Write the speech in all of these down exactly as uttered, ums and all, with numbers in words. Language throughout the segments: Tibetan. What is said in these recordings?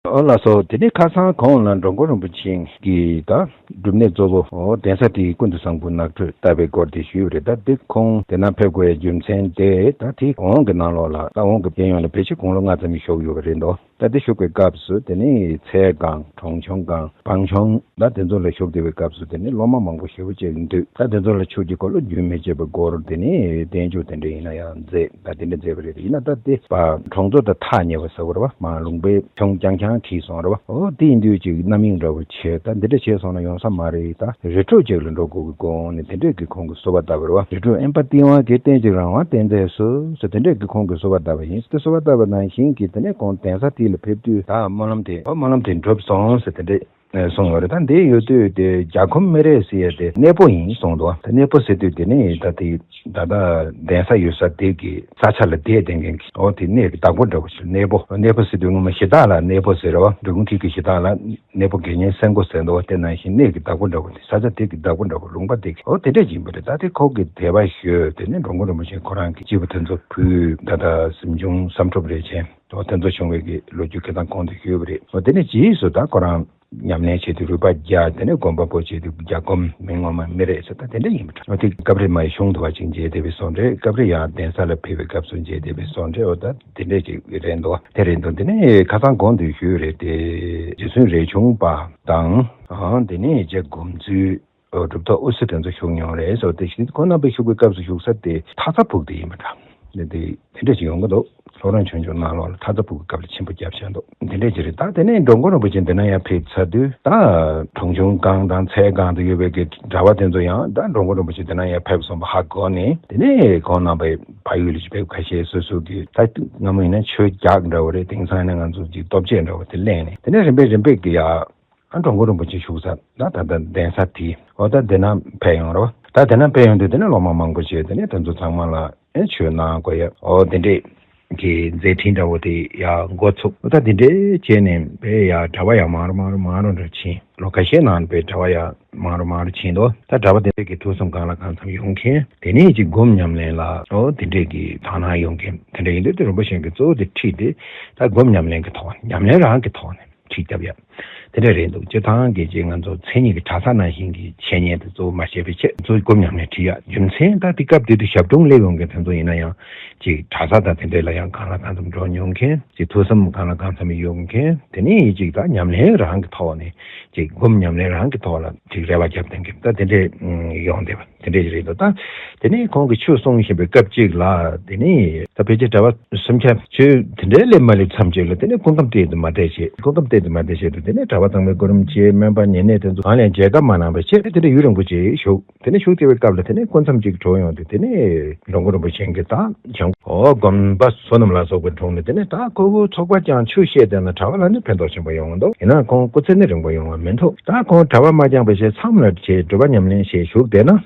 ཨོ་ལགས་སོ། དེ་ནས་ཁ་སང་གོང་ལ་འགྲོ་མགོན་རིན་པོ་ཆེ་གིས་ད་སྒྲུབ་གནས་གཙོ་བོ་ཨོ་གདན་ས་དེའི་ཀུན་ཏུ་བཟང་པོ་ནགས་ཁྲོད་བཏབ་པའི་སྐོར་དེ་ཞུས་པ་རེད། ད་དེ་ཁོང་དེ་ན་ཕེབས་དགོས་རྒྱུ་མཚན་དེ་ད་དེ་འོང་གི་ནང་ལོགས་ལ་ད་འོང་གི་རྒྱལ་ཡོངས་ལ་ཕལ་ཆེར་དགུང་ལོ་ལྔ་ཙམ་བཞུགས་ཡོད་པ་རེད་འདུག་ད་དེ་བཞུགས་པའི་སྐབས་སུ་དེ་ནས་ཚལ་སྒང་གྲོང་ཆུང་སྒང་སྤང་ཆུང་ད་དེ་ཚོ་ལ་བཞུགས་བསྡད་པའི་སྐབས་སུ་དེ་ནས་སློབ་མ་མང་པོ་ཞེ་པོ་ཅིག་འདུས། ད་དེ་ཚོ་ལ་ཆོས་ཀྱི་འཁོར་ལོ་རྒྱུན་མི་ཆད་པའི་སྐོར་དེ་ནས་བསྟན་བཅོས་དེ་འདྲ་ཡིན་ན་ཡང་མཛད། ད་དེ་འདྲ་མཛད་པ་རེད། ཡིན་ན་ད་དེ་པ་གྲོང་ཚོ་དང་ཐག་ཉེ་བ་ཟེར་བ་རེད་བ། མ་ལུང་པའི་ཆུང་རྐྱང་རྐྱང་ཁྲིད་སོང་རེད་བ། ཨོ་དེ་ཡིན་དུས་ཅིག་རྣམ་གཡེང་འདྲ་བོ་བྱས། ད་འདི་འདྲ་བྱས་སོང་ན་ཡོང་ས་མ་རེད། ད་རི་ཁྲོད་ཅིག་ལ་འགྲོ་དགོས་ཀྱི་དགོངས་ནས་དེ་འདྲས་ཀྱི་ཁོང་གིས་གསོལ་བ་བཏབ་པ་རེད་བ། རི་ཁྲོད་དབེན་པ་བསྟི་བ་གི་རྟེན་ཅིག་རང་དབང་བསྟན་མཛད་གསོལ་ཟེར་དེ་འདྲས་ཀྱི་ཁོང་གིས་གསོལ་བ་བཏབ་པ་ཡིན། དེ་གསོལ་བ་བཏབ་པ་ནང་བཞིན་གྱི་དེ་ནས་ཁོང་གདན་ས་དེ་ལ་ཕེབས་དུས་ད་སྨོན་ལམ་དེ་ཨོ་སྨོན་ལམ་དེ་འགྲུབ་སོང་ཟེར་དེ་འདྲས། ཨེ་གསུངས་ཡོད་རེད། ད་འདི་ཡོད་དུས་དེ་རྒྱ་སྒོམ་སྨན་རས་ཟེར་ཡ་དེ་གནས་པོ་ཡིན་གསུངས་འདུག་ད་གནས་པོ་ཟེར་དུས་དེ་ནི་ད་དེ་ད་ལྟ་གདན་ས་ཡོད་ས་དེ་གི་ས་ཆ་ལ་བསྡད་བསྡད་མཁན་གྱི་ཨོ་དེ་གནས་ཀྱི་བདག་པོ་འདྲ་བོ་ཞིག་གནས་པོ། གནས་པོ་ཟེར་དུས་སྔོན་མ་གཞི་བདག་ལ་གནས་པོ་ཟེར་རོ། འབྲི་གུང་ཁྲིད་ཀྱི་གཞི་བདག་ལ་གནས་པོ་དགེ་བསྙེན་སེང་གོ་ཟེར་འདུག་དེ་ནང་བཞིན་གནས་ཀྱི་བདག་པོ་འདྲ་བོ་དེ་ས་ཆ་དེ་གི་བདག་པོ་འདྲ་བོ་ལུང་པ་དེ་གི་ཨོ་དེ་འདྲ་ཡིན་པ་རེད། ད་དེ་ཁོ་གི་དད་པ་ཞུས། དེ་ནི་འགྲོ་མགོན་རིན་པོ་ཆེ་ཁོ་རང་གི་སྐྱེས་བུ་དེ་ཚོ་བུ་ད་ལྟ་གཟིམ་ཆུང་བསམ་འགྲུབ་རེད་ཆེ། ཨོ་དེ་ཚོ་བྱུང་བའི་གི་ལོ་རྒྱུས་ཁ་སང་གོང་དུ་ཞུས་པ་རེད། ཨོ་དེ་ནས་རྗེས་སུ་ད་ཁོ་རང་ཉམས་ལེན་བྱེད་དུས་རུས་པ་བརྒྱ། དེ་ནས་སྒོམ་པ་པོ་བྱེད་དུས་རྒྱ་སྒོམ་མི་ངོ་མ་མི་རེད་ཟེར། ད་དེ་འདྲ་ཡིན་པ་འདྲ། ཨོ་དེ་སྐབས་རེ་མ་ཡི་གཞུང་དུ་བ་ཅིག་མཇལ་བསྡད་པའི་བཟོ་འདྲ། སྐབས་རེ་ཡང་གདན་ས་ལ་ཕེབས་པའི་སྐབས་སུ་མཇལ་བསྡད་པའི་བཟོ་འདྲ། ཨོ་ད་དེ་འདྲ་ཅིག་རེད་འདུག་དེ་རེད་འདུག་དེ་ནས་ཁ་སང་གོང་དུ་ཞུས་རེད་དེ། རྗེ་བཙུན་རས་ཆུང་པ་དང་། ཨ་དེ་ནས་རྗེ་སྒོམ་མཛོད། གྲུབ་ཐོབ་དབུ་སེ་དེ་ཚོ་བཞུགས་མྱོང་རེད་ཟེར། དེ་བཞིན་ཁོང་རྣམ་པའི་བཞུགས་པའི་སྐབས་སུ་བཞུགས་ས་དེ་ཐ་ཚ་ཕུག་དེ་ཡིན་པ་འདྲ། དེ་དེ་དེ་འདྲ་ཞིག་ཡོང་གི་འདུག་སློབ་དཔོན་ཆོས་འབྱུང་ནང་ལོགས་ལ་ཐ་ཚ་ཕུག་གི་སྐབས་ལ་ཆེན་པོ་བརྒྱབ་བཞག་འདུག་དེ་འདྲ་ཅིག་རེད། ད་དེ་ནས་འགྲོ་མགོན་རིན་པོ་ཆེ་འདི་ན་ཡར་ཕེབས་ཚར་དུས་ད་གྲོང་ཆུང་སྒང་དང་ཚལ་སྒང་དུ་ཡོད་པའི་གི་གྲྭ་པ་དེ་ཚོ་ཡང་ད་འགྲོ་མགོན་རིན་པོ་ཆེ་འདི་ན་ཡར་ཕེབས་སོང་བ་ཧ་གོ་ནས། དེ་ནས་ཁོང་རྣམ་པའི་ཕ་ཡུལ་ལ་ཕེབས། ཁ་ཤས་སོ་སོ་གི་ད་སྔ་མོ་ཡིན་ན་ཆོས་རྒྱག་འདྲ་བོ་རེད། དེང་སང་ཡིན་ན་ང་ཚོ་གི་སྟོབས་ཆས་འདྲ་བོ་དེ་ལེན་ནས། དེ་ནས་རིམ་པས་རིམ་པས་གི་ཡ། ཨ་འགྲོ་མགོན་རིན་པོ་ཆེ་བཞུགས་ས་ད་ད་ལྟ་གདན་ས་དེ། འོ་ད་དེ་ན་ཕེབས་ཡོང་རོ། ད་དེ་ན་ཕེབས་ཡོང་དུས་དེ་ནས་སློབ་མ་མང་པོ་བྱས། དེ་ནས་དེ་ཚོ་ཚང་མ་ལ་ཨེ་ཆོས་གནང་དགོས་ཡ། འོ་དེ་འདྲས་ཀྱི་མཛད་འཕྲིན་འདྲ་བོ་དེ་ཡ་འགོ་ཚུགས། འོ་ད་དེ་འདྲས་བྱས་ནས་དཔེ་ཡ་གྲྭ་པ་ཡ་མང་རུ་མང་རུ་མང་རུ་འདྲ་ཕྱིན། ལོ་ཁ་ཤས་ནང་དཔེ་གྲྭ་པ་ཡ་མང་རུ་མང་རུ་ཕྱིན་འདུག་ད་གྲྭ་པ་དེ་འདྲས་ཀྱི་ཐུགས་བསམ་གང་ལ་གང་འཚམ་ཡོང་མཁན། དེ་ནས་ཅིག་སྒོམ་ཉམས་ལེན་ལ་འོ་དེ་འདྲས་ཀྱི་དག་སྣང་ཡོང་མཁན་དེ་འདྲས་ཡིན་དུས། དེ་རིན་པོ་ཆེ་གི་གཙོ་བོ་དེ་ཁྲིད་དེ་ད་སྒོམ་ཉམས་ལེན་གྱི་ཐོག་ནས། ཉམས་ལེན་རང་གི་ཐོག་ནས། ཁྲིད་བརྒྱབ་ཡ། དེ་འདྲ་རེད་འདུག་སྤྱིར་བཏང་གི་རྗེས་ང་ཚོ་མཚན་ཉིད་ཀྱི་གྲྭ་ས་ནང་བཞིན་གྱི་འཆད་ཉན་དེ་གཙོ་བོ་མ་བྱས་པའི་ཆེད་གཙོ་བོ་སྒོམ་ཉམས་ལེན་ཁྲིད་ཡ། རྒྱུ་མཚན་ད་དེ་སྐབས་དེ་དུས་ཞབས་དྲུང་སླེབས་ཡོང་མཁན་དེ་ཚོ་ཡིན་ན་ཡང་ཅིག་གྲྭ་ས་དང་དེ་འདྲ་ལ་ཡང་གང་ལ་གང་འཚམ་འགྲོ་མྱོང་མཁན། ཅིག་ཐུགས་བསམ་གང་ལ་གང་འཚམ་ཡོང་མཁན། དེ་ནས་ཅིག་ད་ཉམས་ལེན་རང་གི་ཐོག་ནས་ཅིག་སྒོམ་ཉམས་ལེན་རང་གི་ཐོག་ལ་ཅིག་རེ་བ་བརྒྱབ་བསྡད་མཁན་ད་དེ་འདྲས་ཡོང་བསྡད་པ། དེ་འདྲས་རེད་འདུག་ད་དེ་ནས་ཁོང་གིས་ཆོས་གསུངས་བཞིན་པའི་སྐབས་གཅིག་ལ། དེ་ནས་ད་ཕལ་ཆེར་གྲྭ་པ་སུམ་ཆ་ཆོས་དེ་འདྲའི་སླེབས་མ་སླེབས་མཚམས་གཅིག་ལ། དེ་ནས་སྐུ་ཁམས་བལྟས་དུ་མ་བལྟས་བྱས། སྐུ་ཁམས་བལྟས་དུ་མ་བལྟས་བྱས་འདུག་དེ་ནས་གྲྭ་པ་ཚང་མས་གོ་རིམ་བྱས། སྨན་པ་ཉེ་གནས་དེ་ཚོ་གང་ལ་མཇལ་ཁ་མ་གནང་བ་བྱས། དེ་འདྲ་ཡུན་རིང་པོ་ཅིག་བཞུགས། དེ་ནས་བཞུགས་བསྡད་པའི་སྐབས་ལ་དེ་ནས་སྐུ་མཚམས་གཅིག་གྲོལ་ཡོང་དུས། དེ་ནས་འགྲོ་མགོན་རིན་པོ་ཆེ་གིས་ད་བྱང་ཨོ་དགོན་པ་བསོད་ནམས་ལ་སོགས་པའི་དྲུང་ནས། དེ་ནས་ད་ཁོ་བོ་ཚོགས་པ་བསྐྱངས་ཆོས་བཤད་བསྡད་ན་གྲྭ་པ་ལ་ནི་ཕན་ཐོགས་ཆེན་པོ་ཡོང་གི་འདུག་ཡིན་ན་ཁོང་སྐུ་ཚེ་ནི་རིང་པོ་ཡོང་བ་མི་འདུག་ད་ཁོང་གྲྭ་པ་མ་བསྐྱངས་པ་བྱས་མཚམས་ལ་བྱས་སྒྲུབ་པ་ཉམས་ལེན་བྱས་བཞུགས་བསྡད་ན།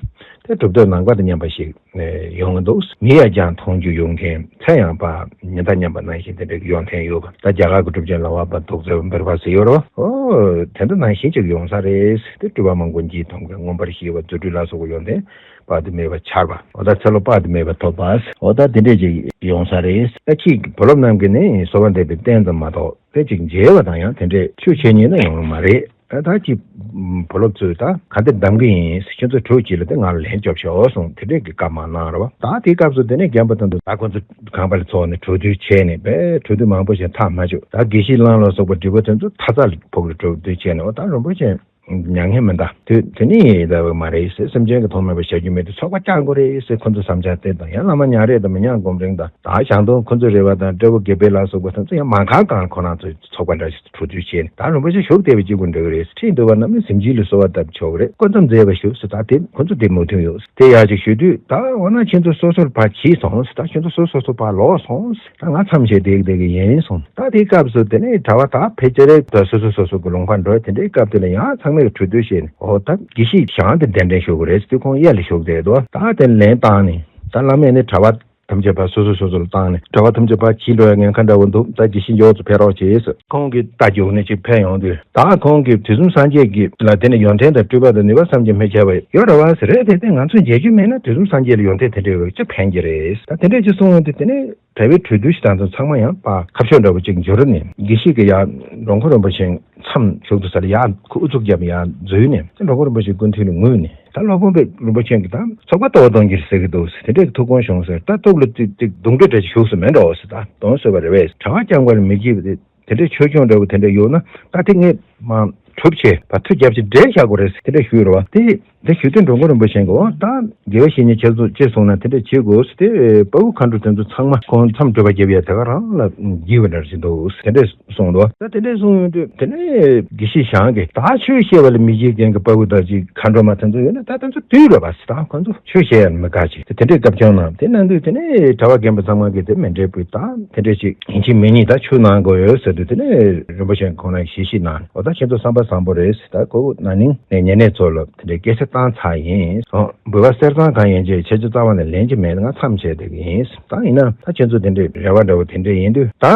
དེ་གྲུབ་ཐོབ་ནང་པ་དང་མཉམ་པ་ཞིག་ཡོང་གི་འདུག་མི་ཡ་རྐྱང་མཐོང་རྒྱུ་ཡོང་མཁན། ཚེ་ཡང་པ་ཉི་ཟླ་མཉམ་པ་ནང་བཞིན་དེ་འདྲའི་ཡོང་ཐེངས་ཡོད་པ། ད་རྒྱ་གར་གྱི་གྲུབ་ཆེན་ལ་བབ་པ་རྡོག་རྩ་བ་འབེར་བ་ཟེར་ཡོད་རེད་བ། ཨོ་དེ་འདྲ་ནང་བཞིན་ཅིག་ཡོང་ས་རེད། དེ་སྤྲུལ་པ་མང་པོ་འགྱེད་ཐུབ་མཁན། མངོན་པར་ཤེས་པ་རྫུ་འཕྲུལ་ལ་སོགས་པ་ཡོན་ཏན་དཔག་ཏུ་མེད་པ་འཆར་བ། ཨོ་ད་ཚེ་ལོ་དཔག་ཏུ་མེད་པ་ཐོབ་པ། ཨོ་ད་དེ་འདྲས་ཅིག་ཡོང་ས་རེད། ད་ཁྱེད་བུ་སློབ་རྣམས་ཀྱིས་ནི་གསོལ་བ་འདེབས་པའི་རྟེན་ཙམ་མ་གཏོགས། དེ་ཅིག་མཇལ་བ་དང་ཡང་དེ་འདྲས་ཆོས་འཆད་ཉན་ན་ཡོང་ནི་མ་རེད། ཨ་ད་ཅིག་བུ་སློབ་ཚོས་ད་ག་འདིར་གདམ་གི་ཡིན། ཁྱོད་ཚོ་གྲོས་གྱིས་ལ་དེ་ང་ལ་ལན་རྒྱོབ་ཤོག་གསུངས། དེ་འདྲས་ཀྱི་བཀའ་མ་གནང་ར་བ། ད་དེའི་སྐབས་སུ་དེ་ནས་རྒན་པ་དང་དུ་ད་ཁོ་ཚོ་ཁང་པ་ལ་ཚོགས་ནས་གྲོས་བསྡུར་བྱས་ནས། བས་གྲོས་བསྡུར་མང་པོ་ཞིག་མཐའ་མ་བཅུག་ད་དགེ་བཤེས་གླང་ལ་སོགས་པ་དྲི་བ་དེ་ཚོ་ཐ་ཚ་ལ་ཕོག་ལ་གྲོས་བསྡུར་བྱས་ནས། འོ་ད་རིན་པོ་ཆེ་མྱ་ངན་མི་འདའ། དུས་དེ་ནི་ཡིན་ད་བས་མ་རེད་ཟེར། སེམས་ཅན་གྱི་ཐོག་མེད་པ་བྱ་རྒྱུ་མེད་དུས་ཚོགས་པ་བསྐྱང་དགོས་རེད་ཟེར། ཁོ་ཚོ་བསམ་འཆར་དེ་དང་། ཡང་བླ་མ་མྱང་རེད་དང་མི་མྱང་སྒོམ་རིང་དང་། ད་ཞང་དུང་ཁོ་ཚོ་རེད་བ་དང་། སྤྲེའུ་དགེ་འཕེལ་ལ་སོགས་པ་དེ་ཚོ་ཡང་མ་གང་གང་ཁོ་རང་ཚོའི་ཚོགས་པ་འདྲ་ཞིག་གྲོས་བསྡུར་བྱས་ནས། ད་རིན་པོ་ཆེ་བཞུགས་བསྡད་པའི་གཅིག་པུ་འགྲིག་གི་རེད། ཁྲིད་འདུལ་བ་རྣམས་ནི་གཟིམ་སྤྱིལ་ལ་གསོལ་བ་བཏབ་ཆོག་གི་རེད། སྐུ་མཚམས་མཛད་པ་ཞུ་ཟེར། ད་དེ་ཁོ་ཚོ་དེ་མོས་མཐུན་ཡོད། དེ་ཡག་ཅིག་ཞུ་དུས། ད་འོ་ན་ཁྱེད་ཚོ་སོ་སོར་ཕར་གྱིས་སོང་ཟེར། ད་ཁྱེད་ཚོ་སོ་སོ་སོ་ཕར་ལོག་སོང་ཟེར། ད་ང་མཚམས་བཞག་བསྡད་བསྡད་གི་ཡིན་གསུངས། ད་དེའི་སྐབས་སུ་དེ་ནས་གྲྭ་པ་ད་ཕལ་ཆེར་ད་སོ་སོ་སོ་སོ་གི་ལུང་པར་འགྲོ། དེ་འདྲའི་སྐབས་དེ་ལ་ཡང་ཚང་མས་གྲོས་བསྡུར་བྱས་ནས། འོ་ད་དགེ་བཤེས་ཞང་དེ་གདན་འདྲེན་ཞུ་དགོས་རེད་ཟེར་དུས། ཁོང་གཡས་ལ་བཞུགས་བསྡད་འདུག་ད་དེ་ལན་བཏང་ནས། ད་བླ་མས་ནི་གྲྭ་པ་ ཐམས་ཅད་པ་སོ་སོ་སོ་སོ་ལ་བཏང་ནས་གྲྭ་པ་ཐམས་ཅད་པ་ཕྱིས་འགྲོ་ཡ་ཉེན་ཁ་འདྲ་བོ་འདུག་ད་དགེ་བཤེས་མགྱོགས་ཙམ་ཕེབས་རོགས་བྱེད་ཟེར། ཁོང་གིས་རྟ་རྒྱུག་ནས་ཅིག་ཕེབས་ཡོང་དུས། ད་ཁོང་གིས་དུས་གསུམ་སངས་རྒྱས་ཀྱི་ལ་དེ་ནས་ཡོན་ཏན་དང་སྤྲུལ་པ་དང་ནུས་པ་བསམ་གྱིས་མི་ཁྱབ་པ་ཡོད་རེད་བ་ཟེར། རེད་དེ། དེ་ང་ཚོས་མཇལ་རྒྱུ་མེད་ན་དུས་གསུམ་སངས་རྒྱས་ལ་ཡོན་ཏན་དེ་འདྲ་ཡོད་ཅི་ཕན་གྱི་རེད། ད་དེ་འདྲས་ཅིག་གསུངས་ཡོང་དུས། དེ་ནས་གྲྭ་པའི་གྲོས་བསྡུར་ཞིག་དང་དུ་ཚང་མ་ཡང་པ་ཁ་ཕྱོགས་འདྲ་བོ་ཅིག་འགྱུར་ནས། དགེ་བཤེས་ཀྱིས་ཡར་འགྲོ་མགོན་རིན་པོ་ཆེ་མཚམས་ཞུགས་ཏུ་ས་ལ་ཡར་ཁུ་ཨུ་ཚུགས་བརྒྱབ་ནས་ཡར་འཛུལ་ནས། འགྲོ་མགོན་རིན་པོ་ཆེའི་སྐུ་མདུན་ལ་ངུས་ནས། ད་སློབ་དཔོན་པའི་རིན་པོ་ཆེ་གིས་ད་ཚོགས་པ་ལྟ་བ་གཏོང་རྒྱུ་ཟེར་གྱི་འདུག་ཟེར། དེ་འདྲའི་ཐུགས་དགོངས་བྱུང་ཟེར། ད་ཐུགས་ལ་ཏིག་ཏིག་གདོང་གྲོགས་འདྲ་ཞིག་ཞུགས་སུ་མེད་འགྲོ་ཟེར། ད་གདོང་བསུ་བ་རེད་བས། གྲྭ་པ་རྐྱང་པ་ལ་མི་བགྱིད་པ་དེ། དེ་འདྲའི་ཆོས་སྐྱོང་འདྲ་བོ་དེ་འདྲ་ཡོད་ན། ད་དེ་ངས་མ་གྲུབ་བྱས་པ་ཐུགས་རྒྱབ་ཅིག་འདྲེན་བཞག་དགོས་རེད་ཟེར། དེ་འདྲ་ཞུས་རེད་བ། དེ་དེ་ཞུ་དུས་འགྲོ་མགོན་རིན་པོ་ཆེ་གིས། འོ་ད་དགེ་བའི་བཤེས་གཉེན་ཁྱེད་ཚོ་ཅེས་གསུངས་ན་དེ་འདྲ་བྱེད་དགོས་ཟེར། དེ་དཔའ་བོ་མཁའ་འགྲོ་དེ་ཚོ་ཚང་མ་ཁོང་མཚམས་སྒྲུབ་པ་བརྒྱབ་ཡ་དེ་ག་རང་ལ་བགྱིས་པ་འདྲ་ཞིག་འདུག་ཟེར། དེ་འདྲ་གསུངས་འདུག་ད་དེ་འདྲ་གསུངས་ཡོང་དུས། དེ་ནས་དགེ་བཤེས་ཞང་གིས། ད་ཆོས་བཤད་པ་ལ་མི་བགྱིད་མཁན་གྱི་དཔའ་བོ་དང་ཅིག་མཁའ་འགྲོ་མ་དེ་ཚོ་ཡོད་ན། ད་དེ་ཚོ་བཏུལ་རོགས་པ་ཟེར། ད་ཁོ་ཚོ་ཆོས་བཤད་ཡ་ལ་མི་དགའ་ཅིག་ཟེར། དེ་འདྲའི་བཀའ་བཀྱོན་གནང་། དེ་གནང་དུས་དེ་ནས་གྲྭ་པ་རྒན་པ་ཚང་མ་གིས་དེ་མི་འགྲིག་པས། ད་དེ་འདྲ་ཅིག་ཡིན་གཅིག་མིན་གཉིས་ད་ཆོས་གནང་དགོས་ཡོད་ཟེར་དུས། དེ་ནས་རིན་པོ་ཆེ་ཁོང་རང་གིས་ཞལ་བཞེས་གནང་། འོ་ད་ཁྱེད་ཚོ་བསམ་པ་བཟང་པོ་རེད་ཟེར། ད་ཁོ་ན་ནིང་ནས་ཉེ་གནས་ཚོ་ལ་དེ་འདྲའི་སྐད་ཆ་བཏང་ཚར་ཡིན། འོ་འབུལ་བ་གསེར་ཐང་གང་ཡིན་ཅེས་ཁྱེད་ཚོ་རྩ་བ་ནས་ལེན་གྱི་མེད། ང་མཚམས་བཅད་བསྡད་ཀྱི་ཡིན། ད་ཡིན་ན་ད་ཁྱེད་ཚོ་དེ་འདྲའི་རེ་བ་འདྲ་བོ་དེ་འདྲ་ཡིན་དུས། ད་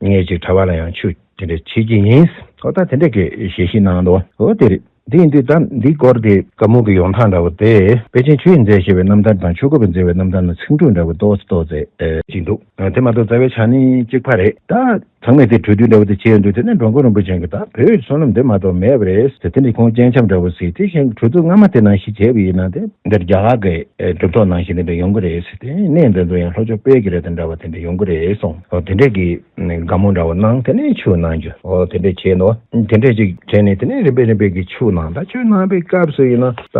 ངས་ཅིག་གྲྭ་པ་ལ་ཡང་ཆོས་དེ་འདྲ་བྱེད་ཀྱི་ཡིན། འོ་ད་དེ་འདྲ་གི་ཞལ་བཞེས་གནང་འདུག་འོ་དེ་རེད། དེ་ཡིན་དུས་ད་འདིའི་སྐོར་དེ་བཀའ་མོལ་གྱི་ཡོང་སྟངས་འདྲ་བོ་དེ། དཔེ་ཅན་ཆོས་ཡིས་མཛད་ཞེས་པའི་རྣམ་ཐར་དང་། ཆོས་འཁོར་པས་མཛད་པའི་རྣམ་ཐར་ནང་ཚིག་འབྲུ་འདྲ་བོ་ཏོག་ཙམ་ཏོག་ཙམ་ཅིག་འདུག་དེ་མ་གཏོགས་རྩ་བའི་ཆ་ནས་གཅིག་པ་རེད། ད་ཚང་མས་དེ་གྲོས་བསྡུར་འདྲ་བོ་དེ་བྱས་ཡོང་དུས། དེ་ནས་འགྲོ་མགོན་རིན་པོ་ཆེ་གིས་ད་བོད་ཀྱི་བསོད་ནམས་འདི་མ་གཏོགས་མེད་པ་རེད་ཟེར། དེ་ནས་ཁོང་སྤྱན་ཆབ་འདྲ་བོ་ཟེར། དེ་བཞིན་གྲོས་ཚོགས་སྔ་མ་དེ་ནང་བཞིན་བྱས་པ་ཡིན་ན། དེ་འདིར་རྒྱ་གར་གྱི་གྲུབ་ཐོབ་ནང་བཞིན་དེ་འདྲ་ཡོང་གི་རེད་ཟེར། དེ་གནས་འདི་ཚོ་ཡང་ལྷོ་ཕྱོགས་དཔལ་གྱི་རི་དང་འདྲ་བ་དེ་འདྲ་ཡོང་གི་རེད་གསུངས། འོ་དེ་འདྲ་གི་དགའ་མོ་འདྲ་བོ་གནང་། དེ་ནས་ཆོས་གནང་རྒྱུ། འོ་དེ་འདྲ་བྱས་ནོ། དེ་འདྲ་ཅིག་བྱས་ནས། དེ་ནས་རིམ་པས་རིམ་པས་ཀྱི་ཆོས་གནང་། ད་ཆོས་གནང་པའི་སྐབས་སུ་ཡིན་ན། ད་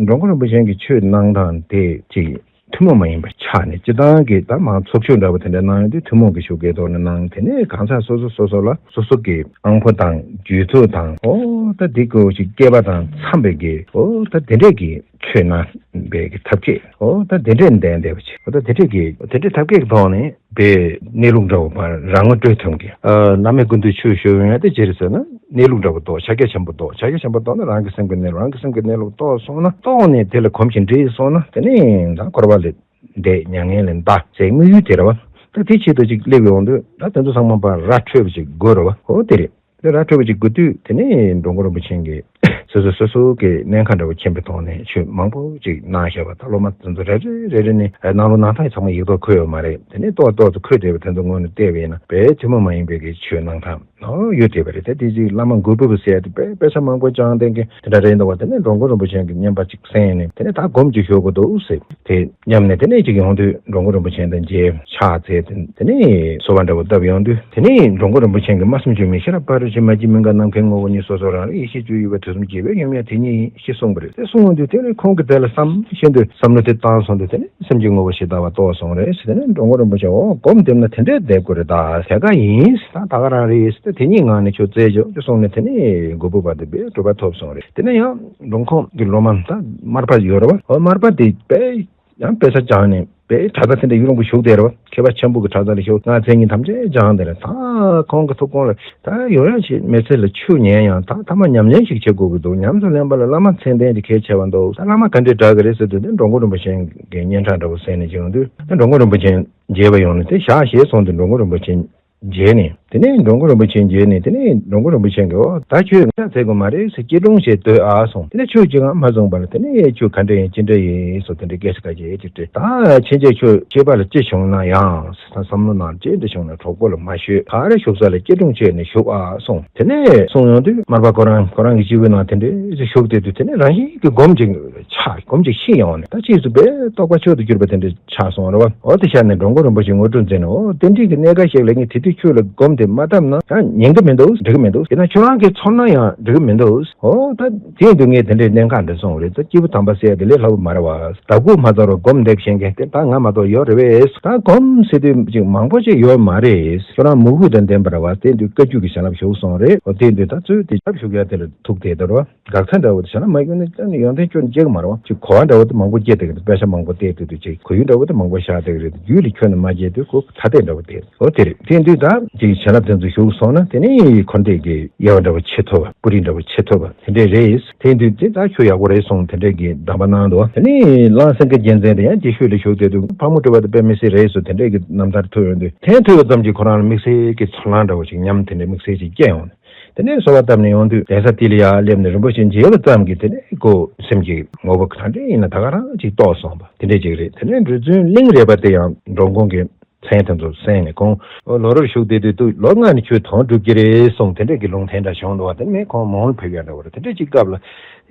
འགྲོ་མགོན་རིན་པོ་ཆེ་གིས་ཆོས་གནང་སྟངས་དེ་ཅིག་ཐུན་མོང་མ་ཡིན་པ་ཆགས་ནས། སྤྱིར་བཏང་གི་ད་མང་ཚོགས་ཆོས་འདྲ་བོ་དེ་འདྲ་གནང་ཡོང་དུས་ཐུན་མོང་གི་ཞུགས་ཀའི་ཐོག་ནས་གནང་། དེ་ནས་གང་ཟག་སོ་སོ་སོ་སོ་ལ་སོ་སོ་གི་དབང་པོ་དང་རྒྱུད་ཚོགས་དང་། འོ་ད་འདི་ཀོ་ཞིག་སྐྱེས་པ་དང་འཚམས་པའི་གི། འོ་ད་དེ་འདྲས་ཀྱི་ཆོས་གནང་བའི་གི་ཐབས་མཁས། འོ་ད་དེ་འདྲས་ལྡན་བསྡད་པ་ཅིག་འོ་ད་དེ་འདྲས་ཀྱི་དེ་འདྲས་ཐབས་མཁས་ཀྱི་ཐོག་ནས་པའི་གནས་ལུགས་འདྲ་བོ་མར་རང་ངོ་སྤྲོད་ཐུབ་མཁན། ཨ་བླ་མའི་སྐུ་མདུན་ཆོས་ཞུ་ཡོང་ཡ་དེ་ཅི་རེད་ཟེར་ན། གནས་ལུགས་འདྲ་བོ་རྟོགས། ཕྱག་རྒྱ་ཆེན་པོ་རྟོགས། ཕྱག་རྒྱ་ཆེན་པོ་རྟོགས་ན་རང་གི་སེམས་ཀྱི་གནས་ལུགས། རང་གི་སེམས་ཀྱི་གནས་ལུགས་རྟོགས་སོང་ན། རྟོགས་ནས་དེ་ལ་གོམས་ཤིང་འདྲིས་སོང་ན། དེ་ནས་ད་འཁོར་བ་ལས་འདས། མྱ་ངན་ལས་འདའ་ཟེར་དམིགས་ཡུལ་དེ་རེད་བ། ད་དེ་ཆེད་དུ་ཅིག་སླེབས་ཡོང་དུས། ད་དེ་ཚོ་ཚང་མ་པར་ར་འཕྲོད་པ་ཅིག་དགོས་རེད་བ། འོ་དེ་རེད། དེ་ར་འཕྲོད་པ་ཅིག་དགོས་དུས། དེ་ནས་འགྲོ་མགོན་རིན་པོ་ཆེ་གིས་སོ་སོ་སོ་སོ་གི་གནད་འགག་འདྲ་བོ་མཁྱེན་པའི་ཐོག་ནས་ཆོས་མང་པོ་ཅིག་གནང་བཞག་པ། ད་སློབ་མ་དེ་ཚོ་རེ་རེ་རེ་རེ་ནས་ནང་ལོགས་ནང་ཐག་ཚང་མ་ཡིག་ཐོག་འཁོད་ཡོད་མ་རེད། དེ་ནས་ཏོག་ཏོག་ཏུ་འཁོད་བསྡད་པ་དེ་ཚོ་ངོས་ནས་བལྟས་པ་ཡིན་ན། དཔེ་ཐུན་མོང་མ་ཡིན་པའི་གི་ཆོས་གནང་སྟངས་ཡོད་བསྡད་པ་རེད། ད་དེ་ཅིག་བླ་མ་མགུར་པོ་ཟེར་ཡ་དེ་དཔེ་དཔེ་ཆ་མང་པོ་སྦྱངས་བསྡད་མཁན་དེ་འདྲ་རེད་འདུག་བ། དེ་ནས་འགྲོ་མགོན་རིན་པོ་ཆེ་གི་བསྙེན་པ་ཅིག་གསན་ནས། དེ་ནས་ད་སྒོམ་ཅིག་ཞུ་དགོས་འདུག་ཟེར། དེ་སྙམ་ནས་དེ་ནས་ཅིག་ཡོང་དུས། འགྲོ་མགོན་རིན་པོ་ཆེ་དང་མཇལ། ཕྱག་འཚལ་ཏེ། དེ་ནས་གསོལ་བ་འདྲ་བོ་བཏབ་ཡོང་དུས། དེ་ནས་འགྲོ་མགོན་རིན་པོ་ཆེ་གིས། སྨྲ་བསམ་བརྗོད་མེད་ཤེས་རབ་ཕ་རོལ་ཕྱིན། མ་སྐྱེས་མི་འགག་ནམ་མཁའི་ངོ་བོ་ཉིད། སོ་སོ་རང་རིག་ཡེ་ཤེས་སྤྱོད་ཡུལ་བ། དུས་གསུམ་དགྱེས་པའི་ཡུམ་ཡང་དེ་ཉིད་ཡིན། ཞེས་གསུངས་པ་རེད། དེ་གསུངས་ཡོང་དུས། དེ་ནས་ཁོང་གིས་དེ་ལ་བསམ་བཞིན་དུ་བསམ་བློ་དེ་བཏང་སོང་དུས། དེ་ནས་སེམས་ཀྱི་ངོ་བོ་ཇི་ལྟ་བ་རྟོགས་སོང་རེད་ཟེར། དེ་ནས་འགྲོ་མགོན་རིན་པོ་ཆེ། འོ་སྒོམ་བསྡད་ན་དེ་འདྲས་བསྡད་དགོས་རེད། ད་དེ་ག་ཡིན་ཟེར། ད་ད་ག་རང་རེད་ཟེར། དེ་ཉིད་ངང་ནས་ཁྱོད་བཙལ་ཆོག་ཅེས་གསུངས་ནས། དེ་ནས་མགོན་པོ་བར་དུ་པའི་གྲུབ་པ་ཐོབ་སོང་རེད། དེ་ནས་ཡང་འགྲོ་ཁོང་གི་སློབ་མ་ད་མར་པ་ཡོད་རེད་བ། འོ་མར་པ་དེ་དཔེ་ཡང་དཔེ་ཆ་སྦྱངས་ནས་དཔེ་གྲྭ་ས་དེ་འདྲ་ཡུན་རིང་པོ་བཞུགས་བསྡད་རེད་བ། མཁས་པ་ཆེན་པོ་གི་གྲྭ་ས་ལ་བཞུགས། སྔགས་མཚན་ཉིད་ཐམས་ཅད་སྦྱངས་བསྡད་རེད། ད་ཁོང་གི་ཐུགས་དགོངས་ལ། ད་ཡོང་ཡ་ཞིག་མི་ཚེ་ལ་ཆོས་ཉན་ཡང་ད་ཐ་མ་ཉམས་ལེན་ཞིག་བྱེད་དགོས་ཀྱི་འདུག་ཉམས་སུ་ལེན་པ་ལ་བླ་མ་མཚན་ལྡན་གྱི་གལ་ཆེ་བ་འདུག་ད་བླ་མ་ག་འདྲས་དྲག་གི་རེད་ཟེར་དུས། དེ་འགྲོ་མགོན་རིན་པོ་ཆེ་གི་སྙན་གྲགས་འདྲ་བོ་གསན་ནས་ཅིག་ཡོང་དུས། ད་འགྲོ་མགོན་རིན་པོ་ཆེ་མཇལ་བ་ཡོང་ནས་དེ་ཞག་ཞེས་སོང་དུས། འགྲོ་མགོན་རིན་པོ་ཆེ་མཇལ་ནས། དེ་ནས་འགྲོ་མགོན་རིན་པོ་ཆེ་མཇལ་ནས། དེ་ནས་འགྲོ་མགོན་རིན་པོ་ཆེ་གིས། འོ་ད་ཁྱོད་ང་ཚ་ཚད་དགོས་མ་རེད་ཟེར། སྐྱིད་ལོང་བྱས་སྡོད་ཨ་གསུངས། དེ་ནས་ཆོས་ཅི་ཡང་མ་གསུངས་པར། དེ་ནས་ཁྱོད་ག་འདྲ་ཡིན་ཅི་འདྲ་ཡིན་སོགས་དེ་འདྲའི་སྐད་ཆ་ཁ་ཤས་ཅིག་དྲིས། ད་ཕྱིན་ཆད་ཁྱོད་སྐྱེས་པ་ལ་ཅི་བྱུང་ན་ཡང་ཟེར། བསམ་བློ་ནང་ཅི་འདྲ་བྱུང་ན་གྲོགས་པོ་ལ་མ་ཤོད། ག་རེ་བཞུགས་ས་ལ་སྐྱིད་ལོང་བྱས་ནས་བཞུགས་ཨ་གསུངས། དེ་ནས་གསུངས་ཡོང་དུས། མར་པ་ཁོ་རང་ཁོ་རང་གི་སྐྱེས་བུ་ནང་དེ་འདྲའི་བཞུགས་བསྡད་དུས། དེ་ནས་རང་བཞིན་གྱིས་སྒོམ་ཅིག་ཆགས། སྒོམ་ཅིག་ཤི་ཡོང་ནས། ད་ཕྱིས་སུ་དཔེ་རྟོགས་པ་མཆོག་ཏུ་གྱུར་པ་དེ་འདྲ་ཆགས་སོང་རེད་བ། འོ་དེ་ཤར་ནས་འགྲོ་མགོན་རིན་པོ་ཆེས་ངོ་སྤྲོད་མཛད་ནས། འོ་དེ་འདྲའི་གི་གནད་འགག་ཞིག་ལ་ངས་དེ་དུས་ཁྱོད་ལ་སྒོམ་དེ་མ་བཏབ་ན་ཡང་ཉན་གི་མི་འདུག་འགྲིག་གི་མི་འདུག་ཡིན་ན་ཁྱོད་རང་གིས་ཚོར་ན་ཡང་འགྲིག་གི་མི་འདུག་འོ་ད་དེ་ཡིན་དུས་ངས་དེ་འདྲའི་གནད་འགག་འདི་སོང་རེད། ད་སྐྱེས་བུ་དམ་པ་ཟེར་ཡ་དེ་ལས་སླ་པོ་མ་རེད་བ། ཟླ་དགུ་མ་ཚར་བར་སྒོམ་འདེབས་ཤེས་མཁན་དེ་ད་ང་མ་གཏོགས་ཡོད་རེད་བས། ད་སྒོམ་ཟེར་དུས་ཅིག་མང་པོ་ཅིག་ཡོད་མ་རེད། ཁྱོད་རང་མོས་གུས་དང་ལྡན་པ་རེད་བ། དེ་དུས་བཀའ་བརྒྱུད་ཀྱི་བྱིན་རླབས་ཞུགས་སོང་རེད། འོ་དེ་དུས་ད་ཚོས་དེ་ཞབས་ཞུ་ཡ་དེ་ལ་ཐུག་བསྡད་དོ་རེད་བ། དགག་ཚ་འདྲ་བོ་དེ་བྱས་ན་མ་གྱུར་ནས་ཀྱང་ནི་ཡོན་ཏན་ཁྱོན་ནས་སྐྱེ་གི་མ་རེད་བ། ཅིག་གོ་བ་འདྲ་བོ་དེ་མང་པོ་སྐྱེ་བསྡད་ཀྱི་འདུག་དཔེ་ཆ་མང་པོ་བལྟས་བསྡད་དུས་ཅིག་གོ་ཡུལ་འདྲ་བོ་དེ་མང་པོ་བཞག་བསྡད་ཀྱི་རེད། རྒྱུད་ལ་ཁྱོན་ནས་མ་སྐྱེས་དུས་ཁོ་ཐ་དད་འདྲ་བོ་དེ། འོ་དེ་རེད། དེ་དུས་ད་ཅིག་བྱས་ ལབ་དེ་ཚོ་ཞུགས་སོང་ན་དེ་ནི་འཁོར་འདས་ཀྱི་དབྱེ་བ་འདྲ་བོ་ཕྱེ་ཐུབ་པ། སྤུ་རིས་འདྲ་བོ་ཕྱེ་ཐུབ་པ་དེ་འདྲས་རེད། དེ་དུས་དེ་ད་ཁྱོད་ཡག་པོ་རེད་གསུངས། དེ་འདྲས་ཀྱི་གདམས་པ་གནང་འདུག་དེ་ནི་གླང་སེང་གེ་རྒྱལ་མཚན་དེ་ཡང་རྗེ་ཤུལ་ལ་བཞུགས་བསྡད་དུས་ཕག་མོ་གྲུ་པ་དེ་དཔེ་མི་སྲིད་རེད་ཟེར་དེ་འདྲས་ཀྱི་རྣམ་ཐར་ཐོས་ཡོང་དུས། དེ་ཐོས་པ་ཙམ་གྱིས་ཁོ་རང་ལ་དམིགས་བསལ་གྱི་ཚོར་སྣང་འདྲ་བོ་ཞིག་ཉམས། དེ་འདྲས་དམིགས་བསལ་ཞིག་སྐྱེས་ཡོང་། དེ་ནས་གསོལ་བ་བཏབ་ནས་ཡོང་དུས་གདན་ས་དེ་ལ་ཡར་སླེབས་ནས་རིན་པོ་ཆེ་མཇལ་བ་ཙམ་གྱིས་དེ་ནས་ཁོ་སེམས་ཀྱི་ངོ་བོ་ག་འདྲས་ཡིན་ན་ད་ག་རང་ཅིག་རྟོགས་སོང་བ་དེ་འདྲས་ཅིག་རེད། དེ་ནས་རི་རྫུན་གླིང་རས་པ་དེ་ཡང་འགྲོ་མགོན་གྱི་མཚན་དེ་ཚོ་གསན་ནས་ཁོང་ལོ་རབས་ཤུགས་བདེ་དུས་དུས་ལོ་ལྔ་ནས་ཁྱོད་དོན་འགྲུབ་ཀྱི་རེད་གསུངས། དེ་འདྲས་ཀྱི་ལུང་བསྟན་འདྲ་བྱུང་འདུག་བ། དེ་ནས་ཁོང་མོན་ཕེབས་ཡ་འདྲ་བོ་རེད། དེ་འདྲས་ཅིག་སྐབས་ལ་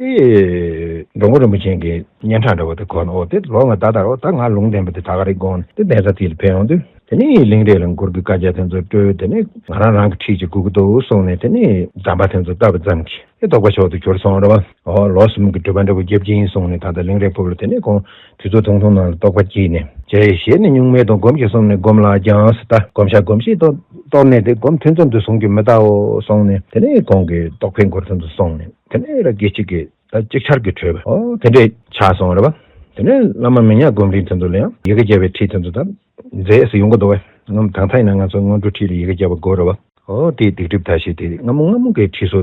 ཨེ་འགྲོ་མགོན་རིན་པོ་ཆེ་གི་སྙན་གྲགས་འདྲ་བོ་དེ་གོ་ནས། ཨོ་དེ་ལོ་ལྔ་ད་ལྟ་རོ་ད་ང་ལུང་བསྟན་པ་དེ་ད་ག་རེ་དགོངས་ནས་དེ་གདན་ས་དེ་ལ་ཕེབས་ཡོང་དུས། དེ་ནས་གླིང་རས་ལ་མགུར་གྱི་བཀའ་རྒྱ་དེ་ཚོ་བཀྲོལ། དེ་ནས་ང་རང་རང་གི་ཁྲིད་ཅིག་དགོས་ཀྱི་འདུག་གསུངས་ནས་དེ་ནས་གདམས་པ་དེ་ཚོ་བཏབ་པ་ཙམ་གྱིས་དེ་རྟོགས་པ་མཆོག་ཏུ་གྱུར་སོང་རེད་བ། ཨོ་ལོ་གསུམ་གྱི་སྒྲུབ་པ་འདྲ་བོ་རྒྱབ་ཀྱིན་གསུངས་ནས། ད་ལྟ་གླིང་རས་ཕུག་ལ་དེ་ནས་ཁོང་དུས་ཚོད་ཐུང་ཐུང་ནང་ལ་རྟོགས་པ་སྐྱེས་ནས་བྱས་ཞེས་ནས་གཉུག་མའི་དོན་སྒོམ་ཞིག་གསུངས་ནས་སྒོམ་ལ་སྦྱངས་ཟེར། ད་སྒོམ་བྱ་སྒོམ་ཞིག་གཏོར་གཏོར་ནས་དེ་སྒོམ་ཐུན་ཙམ་དུ་བཟུང་རྒྱུ་མི་ལྟའོ་གསུངས་ནས། དེ་ནས་ཁོང་གིས་རྟོགས་པའི་མགུར་དེ་ཚོ་གསུངས་ནས་དེ་ནས་ར་སྐད་ཅིག་གིས་ད་ཅིག་ཆར་གྱིས་བྲོས་པ། ཨོ་དེ་འདྲས་ཆགས་སོང་རེད་བ། དེ་ནས་བླ་མ་མི་ཉག་སྒོམ་རིང་དེ་ཚོ་ལ་ཡང་ཡི་གེ་བརྒྱབ་པའི་ཁྲིད་དེ་ཚོ་ད་མཛད་སུ་ཡོང་གི་འདུག་བས། ང་ད་ལྟ་ཡིན་ན་ང་ཚོ་སྔོན་འགྲོ་ཁྲིད་ལ་ཡི་གེ་བརྒྱབ་པ་དགོས་རེད་བ། ཨོ་དེ་སྡིག་སྒྲིབ་ད་ཞིག་དེ་སྔ་མོ་སྔ་མོ་གི་ཁྲིད་སོ་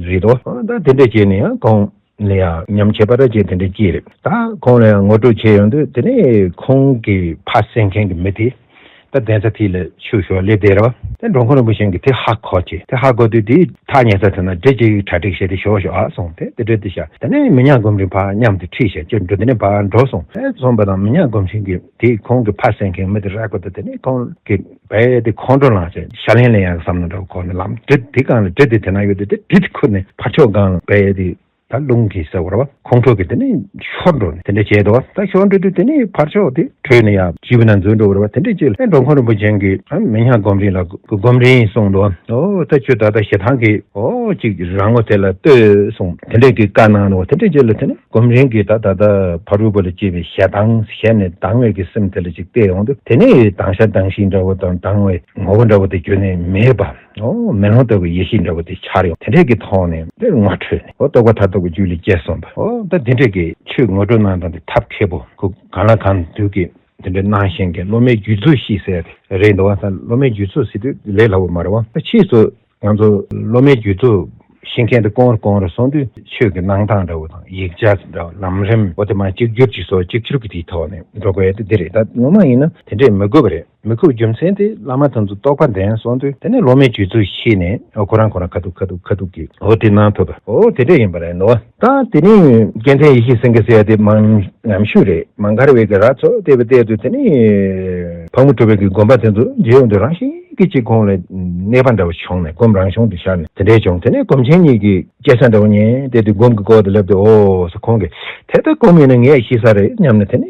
རེད་དོ། ཨོ་ད་དེ་འདྲས་བྱས་ནས་ཡང་ཁོང་ལ་ཡང་ཉམས་ཁྱད་པར་ཅན་དེ་འདྲས་སྐྱེས་རེད། ད་ཁོང་ལ་ཡང་ངོ་སྤྲོད་བྱས་ཡོང་དུས་དེ་ནས་ཁོང་གི་ཕ་གསན་མཁན་གྱི་མི་དེ། ད་གདན་ས་དེ་ལ་ཆོས་ཞུ་བ་སླེབས་བསྡད་རེད་བ། དེ་འགྲོ་མགོན་རིན་པོ་ཆེ་གིས་དེ་ཧ་གོ་བྱས། དེ་ཧ་གོ་དུས་དེ་ཐག་ཉེ་ས་དེ་ན་འདྲེ་གཅིག་གྲ་སྒྲིག་བྱས་ཏེ་ཞོག་ཞོག་ཨ་སོང་། དེ་དེ་འདྲ་དེ་བྱ། དེ་ནས་མི་ཉག་སྒོམ་རིང་ཕར་མཉམ་དུ་ཁྲིད་བྱས་ཁྱོད་འགྲོ་དེ་ནས་ཕར་འགྲོ་སོང་། ཨེ་སོང་པ་དང་མི་ཉག་སྒོམ་རིང་གིས་དེ་ཁོང་གི་ཕ་གསན་མཁན་མི་དེ་རག་པ་དང་དེ་ནས་ཁོང་གི་བས་དེ་ཁོང་ཁྲོ་ལངས་བྱས་ཞལ་ལན་ལེན་ཡག་བསམ་ན་འདྲ་བོ་ཁོ་ནས་ལམ་འདྲེ་དེ་སྒང་ལ་འདྲེ་དེ་དེ་ན་ཡོད་དེ་དེ་འདྲེ་དེ་ཁུར་ནས་ཕར་ཕྱོགས་སྒང་ལ་བས་དེ། ད་རླུང་གིས་ཟེར་བ་རེད་བ། ཁོང་ཁྲོ་གིས་དེ་ནས་ཤོར་འགྲོ་ནས་དེ་འདྲ་བྱས་འདུག་བ། ད་ཤོར་འགྲོ་དུས་དེ་ནས་ཕར་ཕྱོགས་དེ་བྲོས་ནས་ཡར་སྤྱིལ་བུ་ན་འཛུལ་འགྲོ་བ་རེད་བ། དེ་འདྲ་ཅིག་ལ་ཨེ་འགྲོ་མགོན་རིན་པོ་ཆེ་གིས་ཨ་མི་ཉག་སྒོམ་རིང་ལ་སྒོམ་རིང་གསུངས་འདུག་བ། ཨོ་ད་ཁྱོད་ད་ལྟ་ཞེ་སྡང་གིས་ཨོ་ཅིག་རང་ངོ་དེ་ལ་ལྟོས་གསུངས། དེ་འདྲ་གི་བཀའ་གནང་འདུག་བ། དེ་འདྲ་ཅིག་ལ་དེ་ནས་སྒོམ་རིང་གིས་ད་ད་ལྟ་ཕ་རོལ་པོ་ལ་སྐྱེས་པའི་ཞེ་སྡང་ཞེ་ནས་སྡང་བའི་གི་སེམས་དེ་ལ་ཅིག་བལྟས་ཡོང་དུས་དེ་ནས་སྡང་ཤ་སྡང་ཤིང་འདྲ་བོ་དང་སྡང་བའི་ངོ་བོ་འདྲ་བོ་དེ་ཁྱོན་ནས་མེད་པ། ཨོ་མེ་ལོང་ལྟ་བུའི་ཡེ་ཤེས་འདྲ་བོ་དེ་འཆར་ཡོང་། དེ་འདྲས་ཀྱི་ཐོག་ནས་དེ་ངོ་འཕྲོད་ནས་ཨོ་རྟོགས་པ་མཐར་ཐུག་གི་རྒྱུད་ལ་སྐྱེས་སོང་པ། ཨོ་ད་དེ་འདྲས་ཀྱི་ཆོས་ངོ་སྤྲོད་གནང་སྟངས་དེ་ཐབས་མཁས་པོ། ཁོ་གང་ལ་གང་འདུལ་གྱི་དེ་འདྲས་གནང་ཤེས་མཁན་སློབ་མའི་རྒྱུད་ཚོད་ཤེས་ཟེར་རེད་འདུག་བ། ད་སློབ་མའི་རྒྱུད་ཚོད་ཟེར་དུས་ལས་སླ་བོ་མ་རེད་བ། ད་ཕྱིས་སུ་ང་ཚོ་སློབ་མའི་རྒྱུད་ཚོད་ཤེས་མཁན་དེ་གོང་རུ་གོང་རུ་སོང་དུས་ཆོས་ཀྱི་གནང་སྟངས་འདྲ་བོ་དང་ཡིག་ཆ་འདྲ་བོ་ལམ་རིམ་འོ་དེ་མ་གཅིག་གྱུར་གྱི་སོ་གཅིག་གྱུར་གྱི་དེའི་ཐོག་ནས་འགྲོ་དགོས་ཡ་དེ་འདི་རེད། ད་ངོ་མ་ཡིན་ན་དེ་འདྲས་མི་དགོས་པ་རེད། མི་དགོས་རྒྱུ་མཚན་དེ་བླ་མ་དེ་ཚོ་རྟོགས་པ་ལྡན་སོང་དུས་དེ་ནས་སློབ་མའི་རྒྱུད་ཚོད་ཤེས་ནས་ཨོ་ཁོ་རང་ཁོ་རང་ཁ་ཐུག་ཁ་ཐུག་ཁ་ཐུག་གིས་ཨོ་དེ་གནང་ཐུབ་པ་ཨོ་དེ་འདྲས་ཡིན་པ་རེད་འདུག་བ། ད་དེ་ནས་སྐལ་ལྡན་ཡེ་ཤེས་སེང་གེ་ཟེར་ཡ་དེ་མང་ངམ་ཤོས་རེད། མང་ག་རེ་བའི་གི་ར་ཚོ་བལྟས་པ་བལྟས་དུས་དེ་ནས་ཕག་མོ་གྲུ་པའི་གི་དགོན་པ་དེ་ཚོ་མཇལ་ཡོང་དུས་རང་བཞིན་གྱིས་ཅིག་ཁོང་ལ་གནས་པ་འདྲ་བོ་བྱུང་ནས་སྒོམ་རང་བྱུང་དུ་ཤར་ནས་དེ་འདྲས་བྱུང་། དེ་ནས་སྒོམ་ཆེན་གཉིས་ཀྱིས་སྐྱེ་ས་འདྲ་བོ་ཉན་བལྟས་དུས་སྒོམ་གྱི་སྐོར་དུ་སླེབས་དུས་ཨོ་ཟེར་ཁོང་གིས་དེ་ལྟར་སྒོམ་ཡིན་ན་ངས་ཤེས་ས་རེད་སྙམ་ནས་དེ་ནས་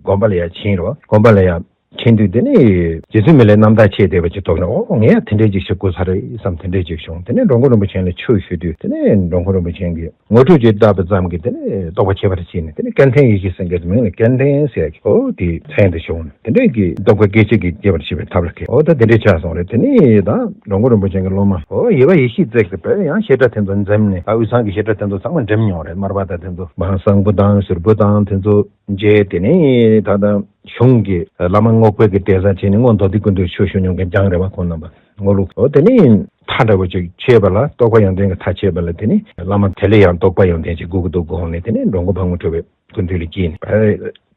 དགོན་པ་ལ་ཡར་ཕྱིན་རོ། དགོན་པ་ལ་ཡར་ཕྱིན་དུས་དེ་ནས་རྗེ་བཙུན་མི་ལའི་རྣམ་ཐར་ཆེས་འདས་པ་ཅིག་ཐོབ་ནས་ཨོ་ངས་ཡང་དེ་འདྲས་ཅིག་བྱེད་དགོས་ས་རེད་བསམ་དེ་འདྲས་ཅིག་བྱུང་། དེ་ནས་འགྲོ་མགོན་རིན་པོ་ཆེ་ལ་ཆོས་ཞུ་དུས་དེ་ནས་འགྲོ་མགོན་རིན་པོ་ཆེ་གིས་ངོ་སྤྲོད་ཅིག་བཏབ་པ་ཙམ་གྱིས་དེ་ནས་རྟོགས་པ་ཁྱད་པར་ཕྱིན་ནས་དེ་ནས་སྐལ་ལྡན་ཡེ་ཤེས་སེང་གེ་མིང་ལ་སྐལ་ལྡན་ཟེར་གི་ཨོ་དེའི་མཚན་དེ་བྱུང་ནས་དེ་འདྲས་ཀྱི་རྟོགས་པ་སྐད་ཅིག་གིས་སྐྱེ་བར་བྱེད་པའི་ཐབས་ལ་མཁས། ཨོ་ད་དེ་འདྲས་ཆགས་སོང་རེད། དེ་ནས་ད་འགྲོ་མགོན་རིན་པོ་ཆེ་གི་སློབ་མ་ཨོ་ཡེ་བ་ཡེ་ཤེས་བརྩེགས་ཟེར་བས་ཡང་བཤད་གྲྭ་དེ་ཚོ་འཛོམས་ནས་ད་དབུས་གཙང་གི་བཤད་གྲྭ་དེ་ཚོ་ཚང་མ་འགྲིམ་མྱོང་རེད། མར་པ་དང་དེ་ཚོ་བང་བཟང་པོ་དང་ཟུར་པོ་དང་དེ་ཚོ། རྗེ་དེ་ནས་ད་ལྟ་གཞུང་གི་བླ་མ་རྔོག་པའི་གི་གདན་ས་བྱས་ནས་སྔོན་མདོ་སྡེ་ཀུན་འདུས་ཆོས་ཞུ་མྱོང་མཁན་རྐྱང་རེད་བ། ཁོང་རྣམ་པ་རྔོག་ལུགས། འོ་དེ་ནས་མཐའ་འདྲ་བོ་ཅིག་ཕྱེས་པ་ལ་རྟོགས་པ་ཡོན་ཏན་གྱི་མཐའ་ཕྱེས་པ་ལ་དེ་ནས་བླ་མ་དེ་ལས་ཡང་རྟོགས་པ་ཡོན་ཏན་ཅིག་དགོས་ཀྱི་འདུག་དགོངས་ནས་དེ་ནས་འགྲོ་མགོན་ཕག་མོ་གྲུ་པའི་སྐུ་མདུན་ལ་སྐྱེས་ནས་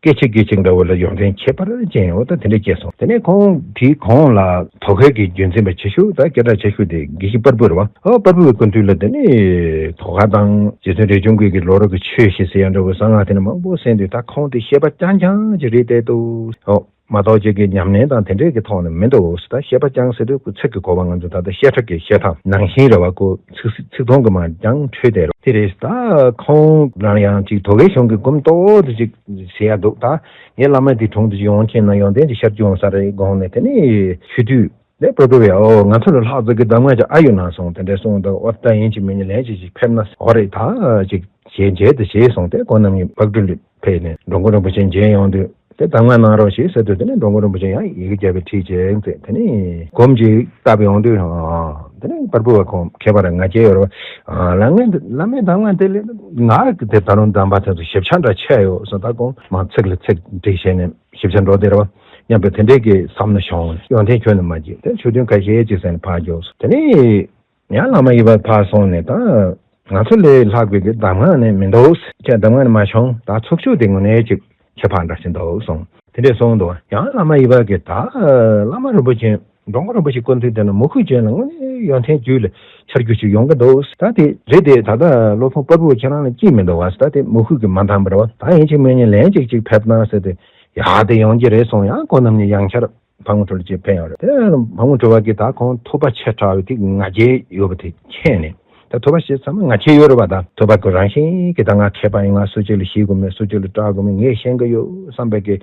སྐད་ཆ་སྐད་ཆ་འདྲ་བོ་ལ་ཡོན་ཏན་ཁྱད་པར་ཅན་འོ་ད་དེ་འདྲ་སྐྱེས་སོང་། དེ་ནས་ཁོང་དེའི་གོང་ལ་དོ་ཁལ་གྱི་རྒྱུན་འཛིན་པ་ཆེ་ཤོས་ད་སྐད་གྲགས་ཆེ་ཤོས་དེ་དགེ་བཤེས་པར་བུ་རེད་བ། ཨོ་པར་བུའི་སྐུ་མདུན་ལ་དེ་ནས་དོ་ཁ་དང་རྗེ་བཙུན་རས་ཆུང་ཀུན་གྱི་ལོ་རབས་ཀྱི་ཆོས་ཞེས་ཟེར་ཡ་འདྲ་བོ་གསང་སྔགས་དེ་ནས་མང་པོ་གསན་དུས་ད་ཁོང་དེ་ཤེས་པ་རྐྱང་རྐྱང་ཅིག་རེད་བསྡད་འདུག་ཨོ་མ་གཏོགས་ཅིག་གི་ཉམས་ལེན་དང་དེ་འདྲས་ཀྱི་ཐོག་ནས་མི་འདུག་ད་ཤེས་པ་རྐྱང་ཟེར་དུས་ཁོ་ཚིག་གི་གོ་བ་ང་ཚོ་ད་ལྟ་བཤད་གྲྭ་གི་བཤད་ཐབས་ནང་བཞིན་རེད་བ། ཁོ་ཚིག་ཚིག་ཚིག་ཐུང་གི་མ་རྐྱང་འཕྲོས་བསྡད་རོགས་དེ་རེད། ད་ཁོང་རང་ཡང་ཅིག་དོ་གལ་གཞུང་གི་སྒོམ་ཏོག་ཏོ་ཅིག་ཟེར་ཡ་འདུག་ད་ངའི་བླ་མ་འདི་དྲུང་དུ་ཅིག་ཡོང་མཁྱེན་ན་ཡོན་ཏན་ཅིག་ཤར་རྒྱུ་ཡོང་ས་རེད་དགོངས་ནས་དེ་ནས་ཆོས་དུས། ལས་པོ་པོ་བས་ཨོ་ང་ཚོ་ལ་ལྷག་ཙག་གི་གདམས་ངག་ཅིག་ཨ་ཡོད་ན་གསུངས། དེ་འདྲས་གསུངས་འདུག་ཨོ་ད་ཡིན་གཅིག་མིན་གཉིས་ལན་ཅིག་ཅིག་ཕེབས་ན་ཨོ་རེད་ད་ཅིག་ཞེས་མཇལ་དུ་བྱས་སོང་། དེ་ཁོང་རྣམ་གཉིས་ཕག་གྲུ་ལ་ཕེབས་ནས་འགྲོ་མགོན་རིན་པོ་ཆེ་མཇལ་ཡོང་དུས་དེ་གདམས་ངག་གནང་རོགས་ཞེས་ཟེར་དུས་དེ་ནས་འགྲོ་མགོན་རིན་པོ་ཆེ་ཡང་ཡི་གེ་བརྒྱ་པའི་ཁྲིད་ཅིག་མཛད། དེ་ནས་སྒོམ་ཅིག་བཏབ་ཡོང་དུས་དེ་ནས་པར་བུ་བ་ཁོང་ཁྱད་པར་ང་རྒྱལ་ཡོད་རེད་བ། ལམ་ངན་བླ་མའི་གདམས་ངག་དེ་ལས་ང་རང་གི་དེ་ད་རུང་གདམས་པ་དེ་ཚོ་ཞིབ་ཆ་འདྲ་ཆགས་ཡོད་སོང་། ད་ཁོང་མ་ཚིག་ལ་ཚིག་འགྲིག་བྱས་ནས། ཞིབ་ཆ་འགྲོ་དེ་རེད་བ། སྙམ་པའི་དེ་འདྲའི་གི་བསམ་བློ་བྱུང་། ཡོན་ཏན་ཁྱོན་ནས་མ་བརྗེད་དེ་ཆོས་དོན་ཁ་ཤས་ཅིག་ཟེར་ནས་ཕར་འགྱོ་སོང་། དེ་ནས་ཡང་བླ་མ་ཡི་བ་ཕར་སོང་ནས། ད་ང་ཚོ་ལས་ལྷག་པའི་གི་གདམས་ངག་ནི་མི་འདུག་ཁྱེད་གདམས་ངག་ནི་མ་བྱུང་། ད་ཚོགས་ཆོས་དེ་དངོས་གནས་ཅིག་ཁྱད་པར་འདྲ་ཞིག་འདུག་གསུངས། དེ་འདྲས་གསུངས་འདུག་ཡང་བླ་མ་ཡི་བ་གིས་ད་བླ་མ་རིན་པོ་ཆེ། འགྲོ་མགོན་རིན་པོ་ཆེའི་སྐུ་མདུན་དེ་ན་མོས་གུས་ཅན་ལ་དངོས་གནས་ཡོན་ཏན་རྒྱུད་ལ་འཆར་རྒྱུ་ཞིག་ཡོང་གི་འདུག་ད་དེ་རེད་དེ། ད་ལྟ་སློབ་དཔོན་པར་བུ་ཁྱེད་རང་ལ་ཅིས་མི་འདུག་བ། ད་དེ་མོས་གུས་ཀྱིས་མ་འདང་བར་བ། ད་ཡིན་གཅིག་མིན་གཉིས་ལན་གཅིག་གཅིག་ཕེབས་གནང་ཟེར་ཏེ། ཡ་དེ་ཡོང་གི་རེད་གསུངས། ཡང་ཁོང་རྣམ་གཉིས་ཡང་བསྐྱར་ཕ་ངོ་ཁྲོ་ལ་ཅིག་ཕེབས་ཡོང་རེད། དེ་ཕ་ངོ་ཁྲོ་བ་གིས་ད་ཁོང་ཐོས་པ་ཆེ་དྲགས་པའི་དེ་ང་རྒྱལ་ཡོད་པ་དེ་མཁྱེན་ནས། ད་ཐོས་པ་ཞེས་ཚང་མ་ང་རྒྱལ་ཡོད་རེད་བ། ད་ཐོས་པ་ཁོ་རང་བཞིན་གྱིས་ད་ང་མཁས་པ་ཡིན། ང་སུ་གཅིག་ལ་ཞེད་དགོས་མེད། སུ་གཅིག་ལ་སྐྲག་དགོས་མེད། ངས་ཤེས་ཀྱི་ཡོད་བསམ་པའི་གི་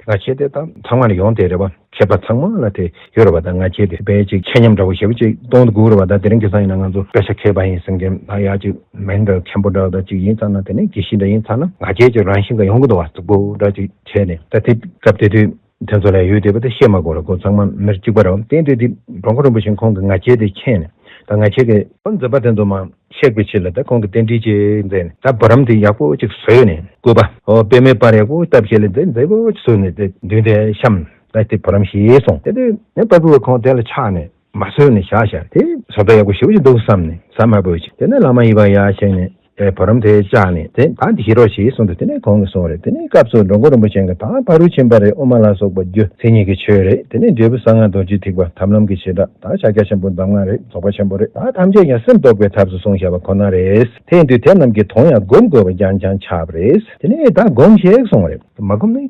ང་རྒྱལ་དེ་ད་ཚང་མ་ལ་ཡོང་བསྡད་རེད་བ། མཁས་པ་ཚང་མ་ལ་དེ་ཡོད་རེད་བ། ད་ང་རྒྱལ་དེ་དཔེ་ཅིག་ཆེ་ཉམས་འདྲ་བོ་ཞེ་པོ་ཅིག་གཏོང་དུ་དགོས་རེད་བ། ད་དེ་རིང་ཁ་སང་ཡིན་ན་ང་ཚོ་དཔེ་ཆ་མཁས་པ་ཡིན་ཟེར་མཁན་ད་ཡག་ཅིག་མིང་འདྲ་མཁན་པོ་འདྲ་བ་ད་ཅིག་ཡིན་ཙང་ན། དེ་ནས་དགེ་བཤེས་འདྲ་ཡིན་ཙང་ན་ང་རྒྱལ་ཅིག་རང་བཞིན་གྱིས་ཡོང་གི་འདུག་བ། རྫིག་པོ་འདྲ་ཅིག་བྱས་ནས། ད་དེ་སྐབས་དེ་དུས་དེ་ཚོ་ལ་ཡོད་བསྡད་པ་དེ་བཤད་མ་དགོས་ར། ཁོ་ཚང་མ་མིར་གཅིག་པ་རེད་བ། དེ་དུས་དེ་འགྲོ་མགོན་རིན་པོ་ཆེ་ཁོང་གི་ང་རྒྱལ་དེ་མཁྱེན་ནས། ད་ང་རྒྱལ་གྱི་ཁོ་མཛད་པ་དེ་ཚོ་མ་གཤེགས་པའི་ཆེད་ལ་ད་ཁོང་གིས་རྟེན་འབྲེལ་ཅིག་མཛད་ནས། ད་བུ་རམ་དེ་ཡག་པོ་ཅིག་བཟོས་ནས། སྐུད་པ་ཨོ་པད་མའི་པར་ཡག་པོ་བཏབ་བྱས་ལ་མཛེས་མཛེས་པོ་ཅིག་བཟོས་ནས། དེ་མདུན་དེ་བཤམས། ད་དེ་བུ་རམ་ཞེས་སོང་། དེ་དུས་ནས་པར་བུ་བ་ཁོང་དེ་ལ་ཆགས་ནས་མ་བཟོས་ནས་བཞག་བཞག་དེ་བཟོ་ལྟ་ཡག་པོ་ཞེ་པོ་ཅིག་འདུག་བསམ་ནས། ཟ་མ་བོས་ཅིག་དེ་ནས་བླ་མ་ཡི་བ་ཡར་བཞེངས་ནས། ཨེ་བུ་རམ་དེ་བཅག་ནས་དེ་ད་འདི་ཞིག་རོགས་ཞེས་གསུངས་ཏེ། དེ་ནས་ཁོང་གིས་གསུངས་རེད། དེ་ནས་སྐབས་སུ་འགྲོ་མགོན་རིན་པོ་ཆེ་གིས་ད་ཕ་རོལ་ཕྱིན་པ་རེད། དབུ་མ་ལ་སོགས་པ་རྒྱུ་མཚན་ཉིད་ཀྱི་ཆོས་རེད། དེ་ནས་འབྲས་བུ་གསང་སྔགས་རྡོ་རྗེ་ཐེག་པ་ཐབས་ལམ་གྱི་བྱེ་བྲག་ད་ཕྱག་རྒྱ་ཆེན་པོ་གདམས་ངག་རེད། རྫོགས་པ་ཆེན་པོ་རེད། ད་ཐམས་ཅད་ཀྱང་སེམས་རྟོགས་པའི་ཐབས་སུ་གསུངས་བཞག་པ་ཁོ་ན་རེད། དེ་ཡིན་དུས་དེ་རྣམས་ཀྱི་དོན་ཡང་སྒོམ་དགོས་པ་རྐྱང་རྐྱང་ཆགས་པ་རེད། དེ་ནས་ད་སྒོམས་ཞེས་གསུངས་རེད། མ་སྒོམ་ན་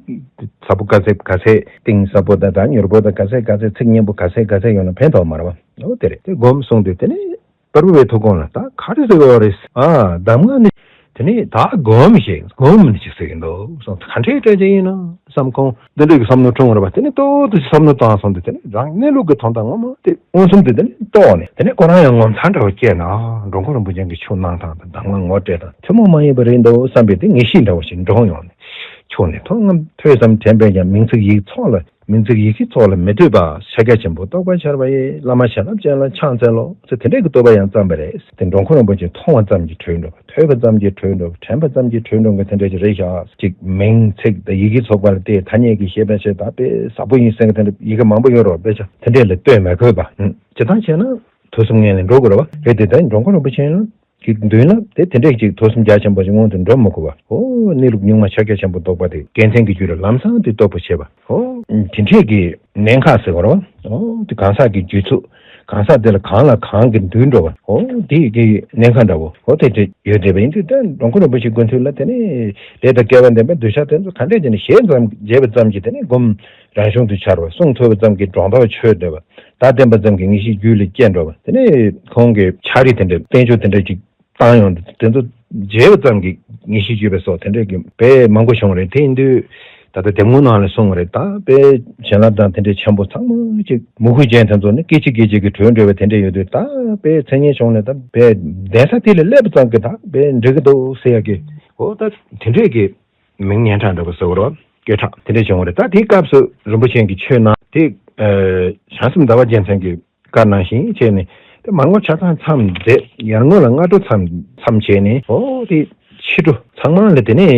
ཚ་པོ་ག་ཚད་ག་ཚད་གཏིང་ཟབ་པོ་དང་། ད་མྱུར་པོ་དང་ག་ཚད་ག་ཚད་ཚིག་སྙན་པོ་ག་ཚད་ག་ཚད་ཡོང་ན་ཕན་ཐོགས་མ་རེད་བ། འོ་དེ་རེད། དེ་སྒོམ་གསུངས་དུས་དེ་ནས། པར་བུ་བའི་ཐུགས་དགོངས་ལ་ད་ག་རེ་ཟེར་དགོས་རེད། ཨ་གདམས་ངག་ནི། དེ་ནས་ད་སྒོམས་ཤིག་སྒོམ་ནི་ཅིག་ཟེར་གྱི་འདུག་བསམ། ག་འདྲའི་སྤྲད་ཀྱི་ཡིན་ན་བསམ། ཁོང་འདི་འདྲའི་གི་བསམ་བློ་འཁྲུངས་རེད་པ། དེ་ནས་ཏོག་ཏོག་ཅིག་བསམ་བློ་བཏང་སོང་དུས། དེ་ནས་རང་གནས་ལུགས་ཀྱི་མཐོང་སྟངས་ངོ་མ་དེ་མངོན་སུམ་དུ་དེ་ནས་རྟོགས་ནས། དེ་ནས་ཁོ་རང་ཡང་ངོ་མཚར་འདྲ་བོ་སྐྱེས་ན། འགྲོ་མགོན་རིན་པོ་ཆེ་གི་ཆོས་གནང་སྟངས་དང་གདམས་ངག་ངོ་སྤྲད་སྟངས་ཐུན་མོང་མ་ཡིན་པ་རེད་འདུག་བསམ་པའི་དེ་ངེས་ཤེས་འདྲ་བོ་ཞིག་འདྲོངས་ཡོང་ནས། ཆོས་ནི་ཐོས་རྔམ་ཐོས་བསམ་དྲན་པས་ཀྱང་། མིང་ཚིག་ཡིག་ཚོགས་ལ། མིང་ཚིག་ཡི་གེ་ཚོགས་ལ་མི་ལྟོས་པ། ཕྱག་རྒྱ་ཆེན་པོ་རྟོགས་པར་འཆར་བ་ཡི། བླ་མ་བྱིན་རླབས་ཅན་ལ་ཕྱག་འཚལ་ལོ། ཟེར་དེ་འདྲའི་གི་བསྟོད་པ་ཡང་བརྩམས་པ་རེད། དེ་འགྲོ་མགོན་རིན་པོ་ཆེ་མཐོང་བ་ཙམ་གྱིས་གྲོལ་འགྲོ་བ། ཐོས་པ་ཙམ་གྱིས་གྲོལ་འགྲོ་བ། དྲན་པ་ཙམ་གྱིས་གྲོལ་འགྲོ་མཁན་དེ་འདྲ་ཞིག་རེད་ཤག་ཅིག་མིང་ཚིག་དང་ཡི་གེ་ཚོགས་པ་ལ་བལྟས་ཐ་སྙད་ཀྱི་ཤེས་པ་ཞིག་ད་དཔེ་ཟབ་པོ་ཡིན་ཟེར་མཁན་དེ་འདྲ་ཡི་གེ་མང་པོ་ཡོད་རེད་བ། དཔེ་ཆ་དེ་འདྲས་ལ་ལྟོས་མ་དགོས་པ། ཨུམ། སྤྱིར་བཏང་བྱས་ན་ཐོས་བསམ་ངན་ལས་འགྲོ་དགོས་རེད་བ། རེད་དེ། ད་འགྲོ་མགོན་རིན་པོ་ཆེ་ལ། གི་མདུན་ལ་དེ་དེ་འདྲས་ཅིག་ཐོས་བསམ་རྒྱ་ཆེན་པོ་ཞིག་སྔོན་དུ་འགྲོ་མི་དགོས་པ། ཨོ་གནས་ལུགས་གཉུག་མ་ཕྱག་རྒྱ་ཆེན་པོ་རྟོགས་པ་དེ་རྒྱལ་མཚན་གྱི་རྒྱུད་ལ་ལམ་སང་དེ་རྟོགས་པར་བྱེད་པ། ཨོ་དེ་འདྲས་ཀྱི་གནད་འགག་ཟེར་བ་རེད་བ། ཨོ་དེ་གང་ཟག་གི་རྒྱུད་ཚོགས་གང་ཟག་དེ་ལ་གང་ལ་གང་གི་མདུན་འགྲོ་བ། ཨོ་དེ་གི་གནད་འགག་འདྲ་བོ་ཨོ་དེ་འདྲས་ཡོད་བསྡད་པ་ཡིན་དུས། ད་འགྲོ་མགོན་རིན་པོ་ཆེའི་སྐུ་མདུན་ལ་དེ་ནས་ལས་དང་སྐལ་བ་ལྡན་པའི་གདུལ་བྱ་དེ་ཚོ་ག་འདྲས་བྱས་ནས་ཞལ་ཙམ་མཇལ་བ་ཙམ་གྱིས་དེ་ནས་སྒོམ་རང་བྱུང་དུ་འཆར་བ། གསུང་ཐོས་པ་ཙམ་གྱིས་སྒྲོ་འདོགས་ཆོད་བསྡད་པ། བརྡ་བསྟན་པ་ཙམ་གྱིས་ངེས་ཤེས་རྒྱུད་ལ་སྐྱེ་འགྲོ་བ། དེ་ནས་ཁོང་གིས་ཕྱག་རིས་དེ་འདྲ་བསྟན་བཅོས་དེ་འདྲ་ཅིག་བཏང་ཡོང་དུས། དེ་ཚོ་མཇལ་བ་ཙམ་གྱིས་ངེས་ཤེས་སྐྱེས་པའི་སོགས་དེ་འདྲ་གི་དཔེ་མང་པོ་བྱུང་རེད། དེ་ཡིན་དུས་ད་ལྟ་དེབ་ངོ་ནང་ལ་གསུངས་པ་རེད། ད་དཔེ་བྱིན་རླབས་དང་དེ་འདྲའི་ཆེན་པོ་ཚང་མ་ཅིག་མོས་གུས་ཅན་དེ་ཚོ་ནི་སྐད་ཅིག་སྐད་ཅིག་གིས་གྲོལ་འགྲོ་བའི་དེ་འདྲ་ཡོད་དུས། ད་དཔེ་མཚན་སྙན་བྱུང་ནས། ད་དཔེ་གདན་ས་དེ་ལ་སླེབས་པ་ཙམ་གྱིས་ད་དཔེ་འགྲིག་གི་འདུག་ཟེར་ཡག་གི། འོ་ད་དེ་འདྲས་ཀྱི་མིང་སྙན་གྲགས་འདྲ་པོ་ཟེར་བ་རེད་བ། སྐད་གྲགས་དེ་འདྲས་བྱུང་བ་རེད། ད་དེའི་སྐབས་སུ་རིན་པོ་ཆེ་གིས་ཆོས་གནང་དེ། ཨ་བྱང་སེམས་ཟླ་བ་རྒྱལ་མཚན་གྱི་བཀའ་ནང་བཞིན་བྱས་ནས། དེ་མར་ངོ་ཆ་ཚང་མཚམས་མཛད། ཡར་ངོ་ལ་སྔ་དྲོ་མཚམས་མཚམས་བྱས་ནས། ཨོ་དེ་ཕྱི་དྲོ་ཚང་མ་ལ་དེ་ནས་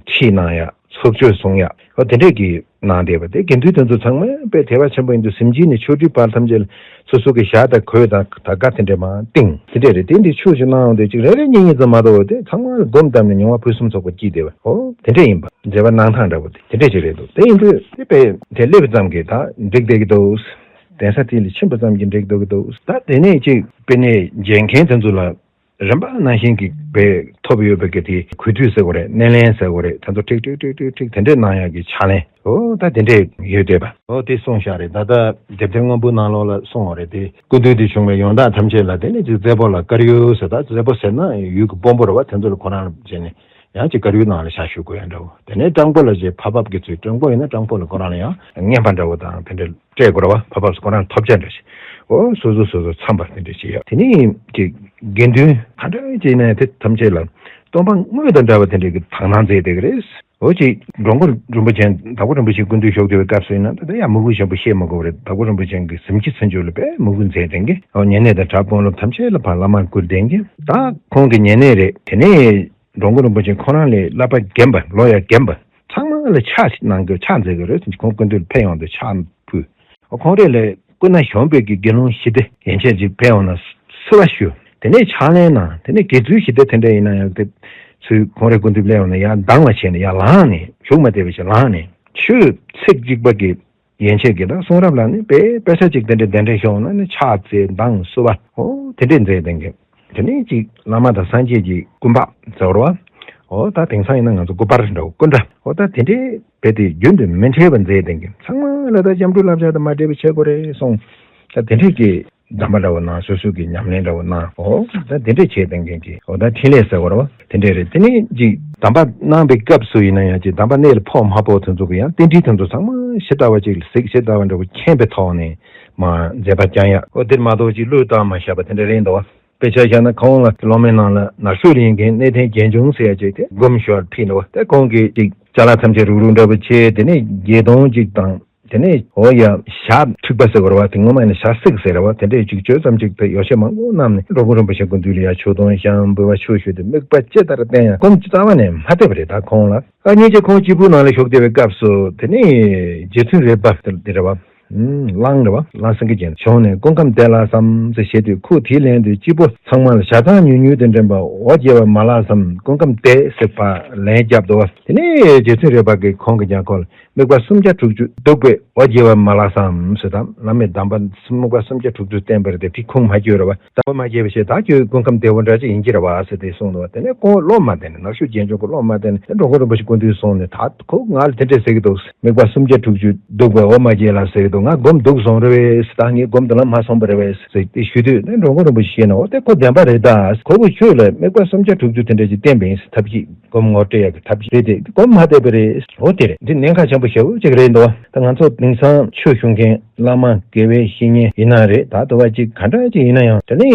ཁྲིད་གནང་ཡག་ཚོགས་གཙོས་གསུང་ཡག་ཨོ་དེ་འདྲས་ཀྱི་གནང་བསྡད་པ། དེ་དགེ་འདུན་དེ་ཚོ་ཚང་མ་དཔེ་དད་པ་ཆེན་པོ་ཡིན་དུས། གཟིམ་ཁྱིམ་ནས་ཆོས་ཁྲིའི་བར་ཐམས་ཅད་ལ་སོ་སོ་གི་ཞྭ་དང་གོས་དང་དར་དཀར་དེ་འདྲས་མར་བཏིང་། དེ་འདྲས་རེད། དེ་འདི་ཆོས་ཤིག་གནང་ཡོང་དུས་ཅིག་རེ་རེ་གཉིས་གཉིས་ཙམ་མ་གཏོགས། དེ་ཚང་མ་ལ་སྒོམ་བཏབ་ནས་མྱོང་བ་ཕུན་སུམ་ཚོགས་པ་སྐྱེས་བསྡད་པ། ཨོ་དེ་འདྲས་ཡིན་པ། མཛད་པ་གནང་སྟངས་འདྲ་པོ་དེ་དེ་འདྲས་ཅིག་རེད་འདུག་དེ་ཡིན་དུས་དེ་དཔེ་དེ་སླེབས་པ་ཙམ་གྱིས་ད་འགྲིག་བསྡད་ཀྱི་འདུག་གདན་ས་དེ་ལ་ཕྱིན་པ་ཙམ་གྱིས་འགྲིག་བསྡད་ཀྱི་འདུག་ད་དེ་ནས་ཅིག་དཔེ་ནས་མཇལ་མཁན་དེ་ཚོ་ལ་རིམ་པ་ནང་བཞིན་གྱི་དཔེ་ཐོབ་ཡོད་པའི་གི་དེ་གུས་འདུད་ཟེར་དགོས་རེད། སྣེ་ལེན་ཟེར་དགོས་རེད། དེ་ཚོ་ཁྲིག་ཁྲིག་ཁྲིག་ཁྲིག་ཁྲིག་དེ་འདྲས་གནང་ཡག་གི་ཕྱག་ལེན། ཨོ་ད་དེ་འདྲས་ཡོད་བསྡད་པ། ཨོ་དེ་གསུངས་བཞག་རེད། ད་ལྟ་དེབ་ཐེར་སྔོན་པོའི་ནང་ལོགས་ལ་གསུངས་པ་རེད། དེ་སྐུ་མདུན་དུ་བྱུང་བའི་ཡོན་བདག་ཐམས་ཅད་ལ། དེ་ནས་ཅིག་བཙད་པོ་ལ་དཀར་ཡོལ་ཟེར། ད་བཙད་པོ་ཟེར་ན་ཡུལ་གྱི་དཔོན་པོ་རེད་བ། དེ་ཚོ་ལ་ཁོ་རང་ལ་བྱས་ནས་ཡང་ཅིག་དཀར་ཡོལ་ནང་ལ་ཕྱག་ཞུ་དགོས་ཡ་འདྲ་བོ། དེ་ནས་སྤྲང་པོ་ལ་ཅིག་ཕ་བབས་ཀྱི་ཚུལ། སྤྲང་པོ་ཡིན་ན་སྤྲང་པོ་ལ་ཁོ་རང་ལ་ཡང་རྔན་པ་འདྲ་བོ་དང་དེ་འདྲ་སྤྲད་དགོས་རེད་བ། ཕ་བབས་སུ་ཁོ་རང་ཐོབ་ཆ་འདྲ་ཞིག་ཨོ་སོ་སོ་སོ་སོ་འཚམས་པ་དེ་འདྲ་ཞིག་ཡོད། དེ་ནས་ཅིག་དགེ་འདུན་ག་འདྲ་ཅིག་ཡིན་ན་ཡང་དེ་ཐམས་ཅད་ལ་སྟོན་པ་དངོས་དང་འདྲ་བ་དེ་འདྲ་གི་དག་སྣང་མཛད་བསྡད་ཀྱི་རེད། འོ་ཅིག་འགྲོ་མགོན་རིན་པོ་ཆེ་དྭགས་པོ་རིན་པོ་ཆེ་སྐུ་མདུན་ཞུགས་བསྡད་པའི་སྐབས་སུ་ཡིན་ན། ད་ལྟ་ཡང་མོས་གུས་ཆེན་པོ་བཤད་མི་དགོས་པ་རེད། དྭགས་པོ་རིན་པོ་ཆེ་གི་གཟིམ་ཁྱི་ཚུན་ཆོད་ལ་དཔེ་མོས་གུས་མཛད་མཁན་གྱི། འོ་ཉེ་གནས་དང་གྲྭ་དཔོན་སློབ་ཐམས་ཅད་ལ་ཕར་བླ་མར་བཀུར་བསྟེན་གྱི། ད་ཁོང་གི་ཉེ་གནས་རེད། དེ་ནས་འགྲོ་མགོན་རིན་པོ་ཆེ་ཁོ་རང་ལས་བསླབ་པ་རྒན་པ་ལོ་ཡང་རྒན་པ་ཚང་མ་ ལ་ཕྱག་གནང་གི་ཕྱག་མཛད་གི་རེད། ཁོང་སྐུ་མདུན་ལ་ཕེབས་ཡོང་དུས་ཕྱག་ཕུལ། ཁོང་རེ་ལ་སྐུ་ན་གཞོན་པའི་གི་དགེ་སློང་ཞི་བདེ་ཡན་ཆད་ཅིག་ཕེབས་ཡོང་ན་བསུ་བ་ཞུ། དེ་ནས་ཕྱག་ལེན་གནང་། དེ་ནས་དགེ་ཚུལ་ཞི་བདེ་དེ་འདྲ་ཡིན་ན་ཡང་དེ་ཚུལ་ཁོང་རེ་སྐུ་མདུན་སླེབས་ཡོང་ན་ཡར་སྡང་བ་བྱས་ནས་ཡར་ལངས་ནས་བཞུགས་མ་བསྡད་པ་ཞིག་ལངས་ནས་ཆོས་ཚིག་གཅིག་པ་གི་ཡན་ཆད་ཀྱི་ད་གསུང་རབ་ལ་ནི་དཔེ་དཔེ་ཆ་གཅིག་དེ་འདྲ་གདན་འདྲེན་ཞུ་ཡོང་ན་ནི་ཕྱག་འཚལ་སྡང་བསུ་བ་འོ་དེ་འདྲས་མཛད་བསྡད་མཁན། དེ་ནས་ཅིག་བླ་མ་དང་སངས་རྒྱས་ཀྱི་སྐུ་འབག་ཟེར་བ། འོ་ད་དེང་སང་ཡིན་ན་ང་ཚོ་སྐུ་པར་འདྲ་བོ་སྐུ་འདྲ་འོ་ད་དེ་འདྲས་རྦད་དེ་རྒྱུན་དུ་མི་འཕྲད་པ་མཛད་བསྡད་མཁན། ཚང་མ་ལ་ད་སྐྱབས་འགྲོ་བསླབ་བྱ་དང་མ་འདྲེས་པ་བྱེད་དགོས་རེད་གསུངས། ད་དེ་འདྲས་ཀྱི་གདམས་པ་འདྲ་བོ་གནང་། སོ་སོ་གི་ཉམས་ལེན་འདྲ་བོ་གནང་། འོ་ད་དེ་འདྲས་བྱས་བསྡད་མཁན་གྱི་འོ་ད་འཕྲིན་ལས་ཟེར་བ་རེད་བ། དེ་འདྲས་རེད། དེ་ནས་ཅིག་གདམས་པ་གནང་པའི་སྐབས་སུ་ཡིན་ན་ཡང་ཅིག་གདམས་པ་གནད་ལ་ཕོག་མ་ཕོག་དེ་ཚོ་གི་ཡང་རྟེན་འབྲེལ་དེ་ཚོ་ཚང་མ་ཞེ་དྲག་པ་ཅིག་ལ་གཟིགས། ཞེ་དྲག་པ་འདྲ་བོ་མཁྱེན་པའི་ཐོག་ནས་མ་མཛད་པ་བསྐྱངས་ཡག་འོ་དེར་མ་གཏོགས་ཅིག་བློས་བཏང་མ་བཞག་པ་དེ་འདྲ་རེད་འདུག་བ། དཔེ་ཆ་བཞག་ན་ཁོང་ལ་སློབ་མའི་ནང་ལ་ནག་ཤོད་ལ་ཡིན་མཁན་གནས་བརྟན་རྒྱལ་འབྱུང་ཟེར་ཡ་ཅིག་དེ་སྒོམ་ཞོར་ཕེབས་འདུག་བ། དེ་ཁོང་གིས་ཅིག་ཅ་ལག་ཐམས་ཅད་རུག་རུག་འདྲ་པོ་བྱས། དེ་ནས་བརྒྱད་སྟོང་ཅིག་དང་། དེ་ནས་འོ་ཡ་ཞག་འཁྲིག་པ་ཟེར་བ་རེད་བ། དེ་སྔོན་མ་ཡིན་ན་ཞག་སྲེག་ཟེར་རེད་བ། དེ་འདྲས་ཅིག་བཅོས་ཙམ་ཅིག་དེ་ཡོ་བྱད་མང་པོ་བསྣམས་ནས་འགྲོ་མགོན་རིན་པོ་ཆེ་སྐུ་མདུན་ལ་ཡ་ཆོས་དུང་ཞང་འབུལ་བ་ཆོས་ཞུས་ཏེ་དམིགས་པ་ཇི་ལྟར་བསྟེན་ཡང་སྒོམ་རྩ་བ་ནས་མ་བཏབ་པ་རེད། ད་ཁོང་ལ་ཨ་སྙིང་རྗེ་ཁོང་སྐྱིད་པོའི་ནང་ལ་བཞུགས་བསྡད་པའི་སྐབས་སུ་དེ་ནས་རྗེ་བཙུན་རས་པ་དེ་རེད་བ། གླང་རེད་བ། གླང་སེང་གེ་ཅན་བྱུང་ནས་སྐུ་ཁམས་བདེ་ལགས་སམ་ཟེར་བཤད་དུས་ཁོས་དེའི་ལན་དུ་སྐྱིད་པོ་ཚང་མ་ལ་ཞག་གྲངས་ཉུང་ཉུང་དེ་འདྲེན་པ་འོ་བརྒྱལ་བ་མ་ལགས་སམ་སྐུ་ཁམས་བདེ་ཟེར་བ་ལན་བརྒྱབ་འདུག་བ། དེ་ནས་རྗེ་བཙུན་རས་པ་གིས་ཁོང་གི་རྒྱབ་ཁོག་ལ་དམིགས་པ་སུམ་བརྒྱ་དྲུག་ཅུ་འདུག་པས་འོ་བརྒྱལ་བ་མ་ལགས་སམ་ཟེར། དམ་བླ་མས་གདམས་པ་དམིགས་པ་སུམ་བརྒྱ་དྲུག་ཅུ་བསྟན་པ་རེད་དེ་དེ་ཁུངས་མ་འཁྱོལ་རེད་བ། གདམས་པ་མ་བརྒྱལ་བ་ཞེས་བདག་ཁྱོད་སྐུ་ཁམས་བདེ་བོ་འདྲ་ཅིག་ཡིན་གྱི་རེད་བ་ཟེར་ཏེ་གསུངས་འདུག་བ། དེ་ནས་ཁོང་བློ་མ་བདེ་ནས་ནག་ཤོད་རྒྱལ་འབྱུང་གི་བློ་མ་བདེ་ནས་དེ་འགྲོ་མགོན་རིན་པོ་ཆེ་སྐུ་མདུན་སོང་ནས་ད་ཁོ་ང་ལ་དེ་འདྲས་ཟེར་གྱི་འདུག་དམིགས་པ་སུམ་བརྒྱ་དྲུག་ཅུ་འདུག་པས་འོ་མ་བརྒྱལ་ལ་ཟེར་གྱི་འདུག་ང་སྒོམ་འདུག་སོང་རེད་བས་ཟེར། ད་ངས་སྒོམ་དེ་ལ་མ་སོང་བ་རེད་བས་ཟེར་ཏེ་ཞུས་དུས་ནས་འགྲོ་མགོན་རིན་པོ་ཆེ་ནས་འོ་དེ་ཁོ་བདེན་པ་རེད་ད། ཁོ་བོ་ཁྱོད་ལ་དམིགས་པ་སུམ་བརྒྱ་དྲུག་ཅུ་དེ་འདྲས་ཀྱི་བསྟན་པ་ཡིན་ཟེར། ཐབས་ཤེས་སྒོམ་ངོ་སྤྲད་ཡག་གི་ཐབས་ཤེས་རེད་དེ་སྒོམ་མ་བསྡད་པ་རེད། འོ་དེ་རེད། འདི་གནད་འགག་ཆེན་པོ་ཞེ་པོ་ཅིག་རེད་འདུག་ད་ང་ཚོ་དེང་སང་ཆོས་ཞུ་མཁན་བླ་མ་དགེ་བའི་བཤེས་གཉེན་ཡིན་ན་རེད། ད་དུ་བ་ཅིག་ག་འདྲ་ཅིག་ཡིན་ན་ཡང་དེ་ནས་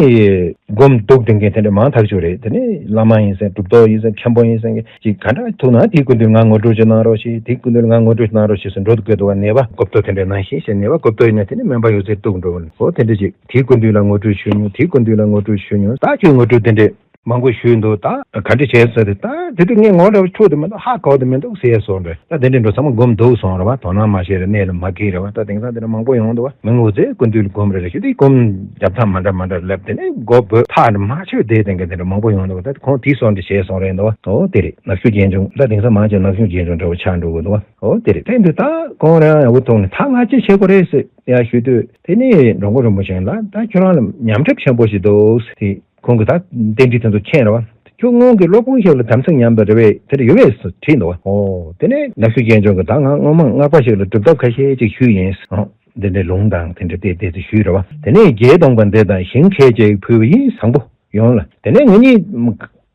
སྒོམ་འདུག་བསྡད་མཁན་དེ་འདྲ་མང་ཐག་ཆོད་རེད། དེ་ནས་བླ་མ་ཡིན་ཟེར་གྲུབ་ཐོབ་ཡིན་ཟེར་མཁན་པོ་ཡིན་ཟེར་གྱི་ག་འདྲ་ཐུག་ན་དེའི་སྐུ་མདུན་ང་ངོ་སྤྲོད་ཅིག་གནང་རོགས་ཞེས། དེའི་སྐུ་མདུན་ང་ངོ་སྤྲོད་གནང་རོགས་ཞེས་སུ་འགྲོ་དུ་བཀོད་འདུག་བ། ནད་པ་གོ་ཐོས་དེ་འདྲ་ནང་བཞིན་ཞེས་ནད་པ་གོ་ཐོས་ཡིན་ན་དེ་ནས་སྨན་པ་ཡོད་ཚད་གཏུག་འགྲོ་བ། འོ་དེ་འདྲ་ཅིག་དེའི་སྐུ་མདུན་ལ་ངོ་སྤྲོད་ཞུ་མྱོང་། དེའི་སྐུ་མདུན་ལ་ངོ་སྤྲོད་ཞུ་མྱོང་། ད་ཁྱོད་ངོ་སྤྲོད་དེ་འདྲས་མང་པོ་ཞུས་འདུག་ད་ག་འདྲ་བྱས་ཟེར་ཏེ་ད་དེ་དུས་ངས་ངོ་འདྲ་བོ་ཆུག་དེ་མི་འདུག་ཧ་གོ་དེ་མི་འདུག་ཟེར་སོང་རེད། ད་དེང་སང་དེ་འདྲ་ཚང་མ་སྒོམ་འདུག་སོང་རེད་བ། དོ་སྣང་མ་བྱས་རེད། གནས་ལ་མ་འཁེལ་རེད་བ། ད་དེང་སང་དེ་འདྲ་མང་པོ་ཡོང་འདུག་བ། མི་ངོ་ཚེ་སྐུ་མདུན་ལ་སྒོམ་རེ་རེ་ཞུ་དུས་སྒོམ་རྒྱབ་ཐག་མ་འདྲ་མ་འདྲ་སླེབས། དེ་ནས་སྒོ་བོད་ཐག་རེ་མ་ཆོད་བསྡད་དེ་འགའ་དེ་འདྲ་མང་པོ་ཡོང་འདུག་བ། ད་ཁོང་དེ་སོང་འདྲ་བྱས་སོང་རེད་འདུག་བ། འོ་དེ་རེད། ནག་ཤོད་རྒྱལ་འབྱུང་ད་དེང་སང་མང་ཆེ་ནག་ཤོད་རྒྱལ་འབྱུང་འདྲ་བོ་ཆགས་འགྲོ་གི་འདུག་བ། འོ་དེ་རེད། དེ་འདུག་ད་ཁོང་རང་ཡང་འུ་ཐུག་ནས་ད་ང་ཅི་བྱེད་དགོས་རེད་ཟེར་ཡ་ཞུ་དུས་དེ་ནས་འགྲོ་མགོན་རིན་པོ་ཆེ་ལ་ད་ཁྱོད་རང་ལ་ཉམས་ཁྲིད་ཆེན་པོ་ཞིག་འདུག་ཟེར་ཏེ། ཁོང་གིས་ད་རྟེན་འབྲེལ་དེ་ཚོ་མཁྱེན་རེད་བ། ཁྱོད་སྔོན་གྱི་སློབ་དཔོན་ཞིག་ལ་དམ་ཚིག་ཉམས་པ་རེད་པས་དེ་འདྲ་ཡོད་པས་ཟེར་དྲིས་འདུག་བ། ཨོ་དེ་ནས་ནག་ཤོད་རྒྱལ་འབྱུང་གིས་ད་ང་སྔོན་མ་སྔགས་པ་ཞིག་ལ་སྒྲུབ་ཐབས་ཁ་ཤས་ཅིག་ཞུས་ཡིན་ཟེར། ཨོ་དེ་འདྲའི་ལུང་དང་དེ་འདྲ་བལྟས་བལྟས་ཏེ་ཞུས་རེད་བ། དེ་ནས་བརྒྱད་སྟོང་པ་འདི་དང་ཞིང་ཁལ་གཅིག་ཕུལ་བ་ཡིན། བཟང་པོ་ཡོང་ལ། དེ་ནས་ང་གཉིས་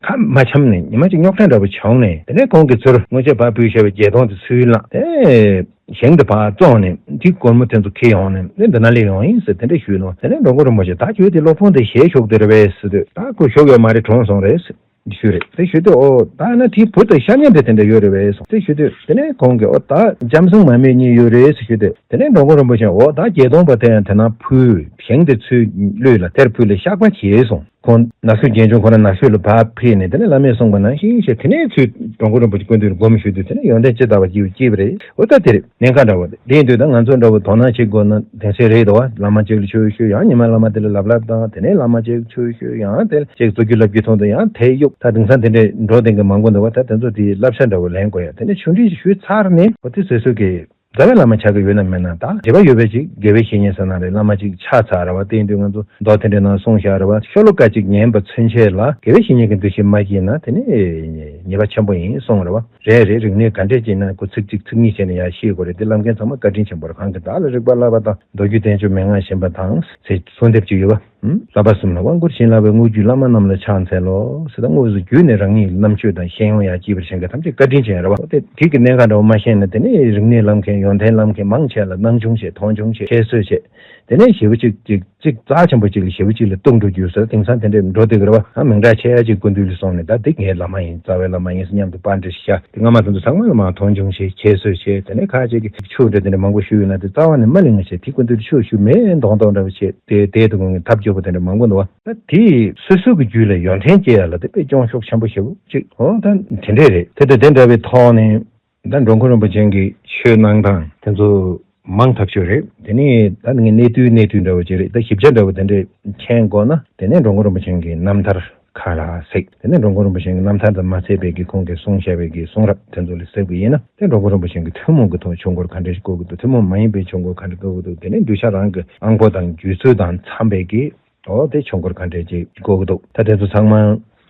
ཁ་མ་འཆམ་ནས་ཉི་མ་གཅིག་རྙོག་དྲ་འདྲ་པོ་བྱུང་ནས་དེ་ནས་ཁོང་གིས་ཚུར་སྔོན་ཆད་ཕར་ཕུལ་བཞག་པའི་བརྒྱད་སྟོང་དེ་ཚུར་བླངས་ཏེ། ཞིང་དེ་ཕར་བཙོངས་ནས་དེའི་སྒོར་མོ་དེ་ཚོ་ཁྱེར་ཡོང་ནས་འདི་ན་སླེབས་ཡོང་ཡིན་ཟེར་དེ་འདྲ་ཞུས་ནོ། དེ་ནས་འགྲོ་མགོན་རིན་པོ་ཆེ་ད་ཁྱོད་དེ་སློབ་དཔོན་དེ་ཞལ་བཞུགས་དེ་རེད་པས་ཟེར་དུས་ད་ཁོ་བཞུགས་ཡོད་མ་རེད་གྲོངས་སོང་རེད་ཟེར་ཞུས་རེད། དེ་ཞུ་དུས་ཨོ་ད་ན་དེའི་བུ་དང་ཤ་ཉེ་འདྲ་དེ་འདྲ་ཡོད་རེད་པས་ཟེར་དེ་ཞུ་དུས་དེ་ནས་ཁོང་གིས་ཨོ་ད་ལྕམ་སྲིང་མ་སྨད་གཉིས་ཡོད་རེད་ཟེར་ཞུ་དུས་དེ་ནས་འགྲོ་མགོན་རིན་པོ་ཆེ་ཨོ་ད་བརྒྱད་སྟོང་པ་དེ་ཡང་དེ་ན་ཕུལ་ཞིང་དེ་ཚུར་བླུས་ལ་དེར་ཕུལ་ལ་བཤགས་པ་བྱས་སོང་། ཁོང་ནག་ཤོད་རྒྱལ་འབྱུང་ཁོ་རང་ནག་ཤོད་ལ་ཕར་ཕེབས་ནས་དེ་ནས་བླ་མས་གསུངས་པ་ནང་བཞིན་བྱས་དེ་ནས་ཚུར་འགྲོ་མགོན་རིན་པོ་ཆེ་སྐུ་མདུན་ལ་སྒོམ་ཞུས་དུས་དེ་ནས་ཡོན་ཏན་ཇི་ལྟ་བ་སྐྱེས་པ་སྐྱེས་པ་རེད། འོ་ད་དེ་རེད། གནད་འགག་འདྲ་བོ་དེ་ཡིན་དུས་ད་ང་ཚོ་འདྲ་བོ་དོ་སྣང་བྱེད་དགོས་ན་དེང་སང་རེད་དོ། བླ་མ་གཅིག་ལ་ཆོས་ཞུ་ཡང་ཉི་མ་བླ་མ་དེ་ལ་ལབ་ལབ་དང་དེ་ནས་བླ་མ་གཅིག་ཆོས་ཞུ་ཡང་དེ་ལ་གཅིག་རྩོད་རྒྱུ་ལབ་རྒྱུ་ཐོང་དུ་ཡང་དེ་གཡུག་ད་དེང་སང་དེ་འདྲས་འགྲོ་བསྡད་མཁན་མང་པོ་འདུག་བ། ད་དེ་ཚོ་དེའི་བསླབ་བྱ་འདྲ་བོ་ལེན་དགོས་ཡ། དེ་ནས་ཆུང་འདྲིས་ཞུས་ཚར་ནས་འོ་དེ་སོ་སོ་གི་རྩ་བའི་བླ་མ་ཆགས་ཀྱི་ཡོད་ན་མེད་ན་ད་དད་པ་ཡོད་པའི་ཅིག་དགེ་བའི་བཤེས་གཉེན་ཟེར་ན་རེད། བླ་མ་ཅིག་ཆགས་ཚར་རེད་བ། དེ་ཡིན་དུས་ང་ཚོ་མདོ་དེ་འདྲའི་ནང་གསུངས་བཞག་རེད་བ། ཤོ་ལོ་ཀ་ཅིག་ཉན་པ་ཚུན་ཆད་ལ་དགེ་བའི་བཤེས་གཉེན་གྱི་འདུ་ཤེས་མ་སྐྱེས་ན་དེ་ནི་ཉེས་པ་ཆེན་པོ་ཡིན་གསུངས་རེད་བ། རེད་རེད། རིག་གནས་ག་འདྲས་ཅིག་ན་ཁོ་ཚིག་གཅིག་ཚིག་གཉིས་བྱས་ནས་ཡར་ཤེས་དགོས་རེད། དེ་བླ་མཁན་ཚང་མ་བཀའ་དྲིན་ཆེན་པོ་རེད། གང་གི་བདག་ལ་རིག་པ་བསླབ་པ་དང་མདོ་རྒྱུད་བསྟན་བཅོས་མན་ངག་ཞིམ་པ་དང་ཟེར་གསོལ་འདེབས་ཅིག་ཡོད་བ། བསླབ་པ་གསུམ་ལ་དབང་བསྐུར་བྱིན་བརླབས་པའི་དངོས་བརྒྱུད་བླ་མ་རྣམས་ལ་ཕྱག་འཚལ་ལོ། ཟེར་ད་དངོས་སུ་བརྒྱུད་ནས་རང་ཉིད་རྣམ་དཔྱོད་དང་ཤེས་ཡོན་ཡར་སྐྱེས་པར་བྱེད་མཁན་ཐམས་ཅད་བཀའ་དྲིན་ཅན་རེད་བ། དེ་དེ་གི་གནད་འགག་འདྲ་བོ་མ་ཤེས་ན་དེ་ནས་རིག་གནས་བསླབ་མཁན་ཡོན་ཏན་བསླབ་མཁན་མང་ཆེ་ལ་སྣང་ཆུང་བྱེད་མཐོང་ཆུང་བྱེད་ཁྱད་གསོད་བྱེད། དེ་ནས་ཞེ་པོ་ཅིག་ཅིག་ཅིག་རྩ་ཆེན་པོ་ཅིག་ལ་ཞེ་པོ་ཅིག་ལ་གཏུག་འགྲོ་རྒྱུ་ཟེར། དེང་སང་དེ་འདྲས་འགྲོ་བསྡད་ཀྱི་རེད་བ། ཨ་མིང་གྲགས་ཆེ་ཡ་ཅིག་སྐུ་མདུན་ལ་སོང་ནས་ད་འདི་ངའི་བླ་མ་ཡིན། རྩ་བའི་བླ་མ་ཡིན་ཟེར་མཉམ་དུ་པར་འདྲ་ཞིག་བཞག་དེ་སྔ་མ་དེ་ཚོ་ཚང་མ་ལ་མར་མཐོང་ཆུང་བྱེད་ཁྱད་གསོད་བྱེད། དེ་ནས་ཁ་ཅིག་གིས་ཆོས་འདྲ་དེ་འདྲ་མང་པོ་ཞུས་ཡོད་ན་དེ་རྩ་བ་ནས་མ་གླེང་བ་བྱེད། དེ་སྐུ་མདུན་ལ་ཆོས་ཞུ་མེད་མདོག་མདོག་འདྲ་བོ་བྱེད་དེ་དེ་དེ་གོང་གི་ཐབས་སྐྱོ་པོ་དེ་འདྲ་མང་པོ་འདུག་བ། ད་དེ་སོ་སོ་གི་རྒྱུད་ལ་ཡོན་ཏན་སྐྱེ་ཡ་ལ་དེ་དཔེ་སྐྱོན་ཤུགས་ཆེན་པོ་ཞེ་པོ་ཅིག་འོ་ད་དེ་འདྲས་རེད། དེ་དང་དེ་འདྲ་བའི་ཐོག་ནས། ད་འགྲོ་མགོན་རིན་པོ་ཆེ་གི་ཆོས་གནང་སྟངས་དེ་ཚོ་མང་ཐག་ཆོད་རེད། དེ་ནས་ད་ངས་གནས་དུས་གནས་དུས་འདྲ་བོ་ཅིག་རེད། ད་ཞིབ་ཆ་འདྲ་བོ་དེ་འདྲས་མཁྱེན་དགོས་ན། དེ་ནས་འགྲོ་མགོན་རིན་པོ་ཆེ་གི་རྣམ་ཐར་ཁ་ལ་གཟིགས། དེ་ནས་འགྲོ་མགོན་རིན་པོ་ཆེ་གི་རྣམ་ཐར་དང་མ་ཚད་པའི་གི་ཁོང་གིས་གསུངས་བཞག་པའི་གི་གསུང་རབ་དེ་ཚོ་ལ་གཟིགས་པ་ཡིན་ན། དེ་འགྲོ་མགོན་རིན་པོ་ཆེ་གི་ཐུན་མོང་གི་ཐོག་ཆོས་འཁོར་ག་འདྲས་ཤིག་བསྐོར་གི་འདུག། ཐུན་མོང་མ་ཡིན་པའི་ཆོས་འཁོར་ག་འདྲས་བསྐོར་གི་འདུག། དེ་ནས་གདུལ་བྱ་རང་གི་དབང་པོ་དང་རྒྱུད་ཚོད་དང་འཚམ་པའི་གི། འོ་དེ་ཆོས་འཁོར་ག་འདྲས་ཅིག་བསྐོར་གི་འདུག། ད་དེ་ཚོ་ཚང་མ་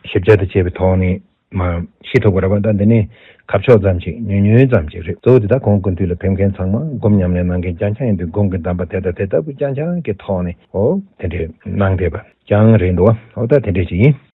ཞིབ་ཆ་དང་བཅས་པའི་ཐོག་ནས་མར་ཤེས་ཐུབ་པ་རེད་པ། ད་འདི་ནས་ཁ་ཕྱོགས་ཙམ་ཅིག་ཉུང་ཉུང་ཙམ་ཅིག་རེད། གཙོ་བོ་དེ་ད་ཁོང་སྐུ་མདུན་ལ་ཕེབས་མཁན་ཚང་མ་སྒོམ་ཉམས་ལེན་གནང་མཁན་རྐྱང་རྐྱང་ཡིན་དུས། སྒོམ་གྱི་གདམས་པ་དེ་དང་དེ་ལྟ་བུ་རྐྱང་རྐྱང་གི་ཐོག་ནས་འོ་དེ་འདྲས་གནང་བསྡད་པ་རྐྱང་རེད་འདུག། འོ་ད་དེ་འདྲས་ཅིག་ཡིན།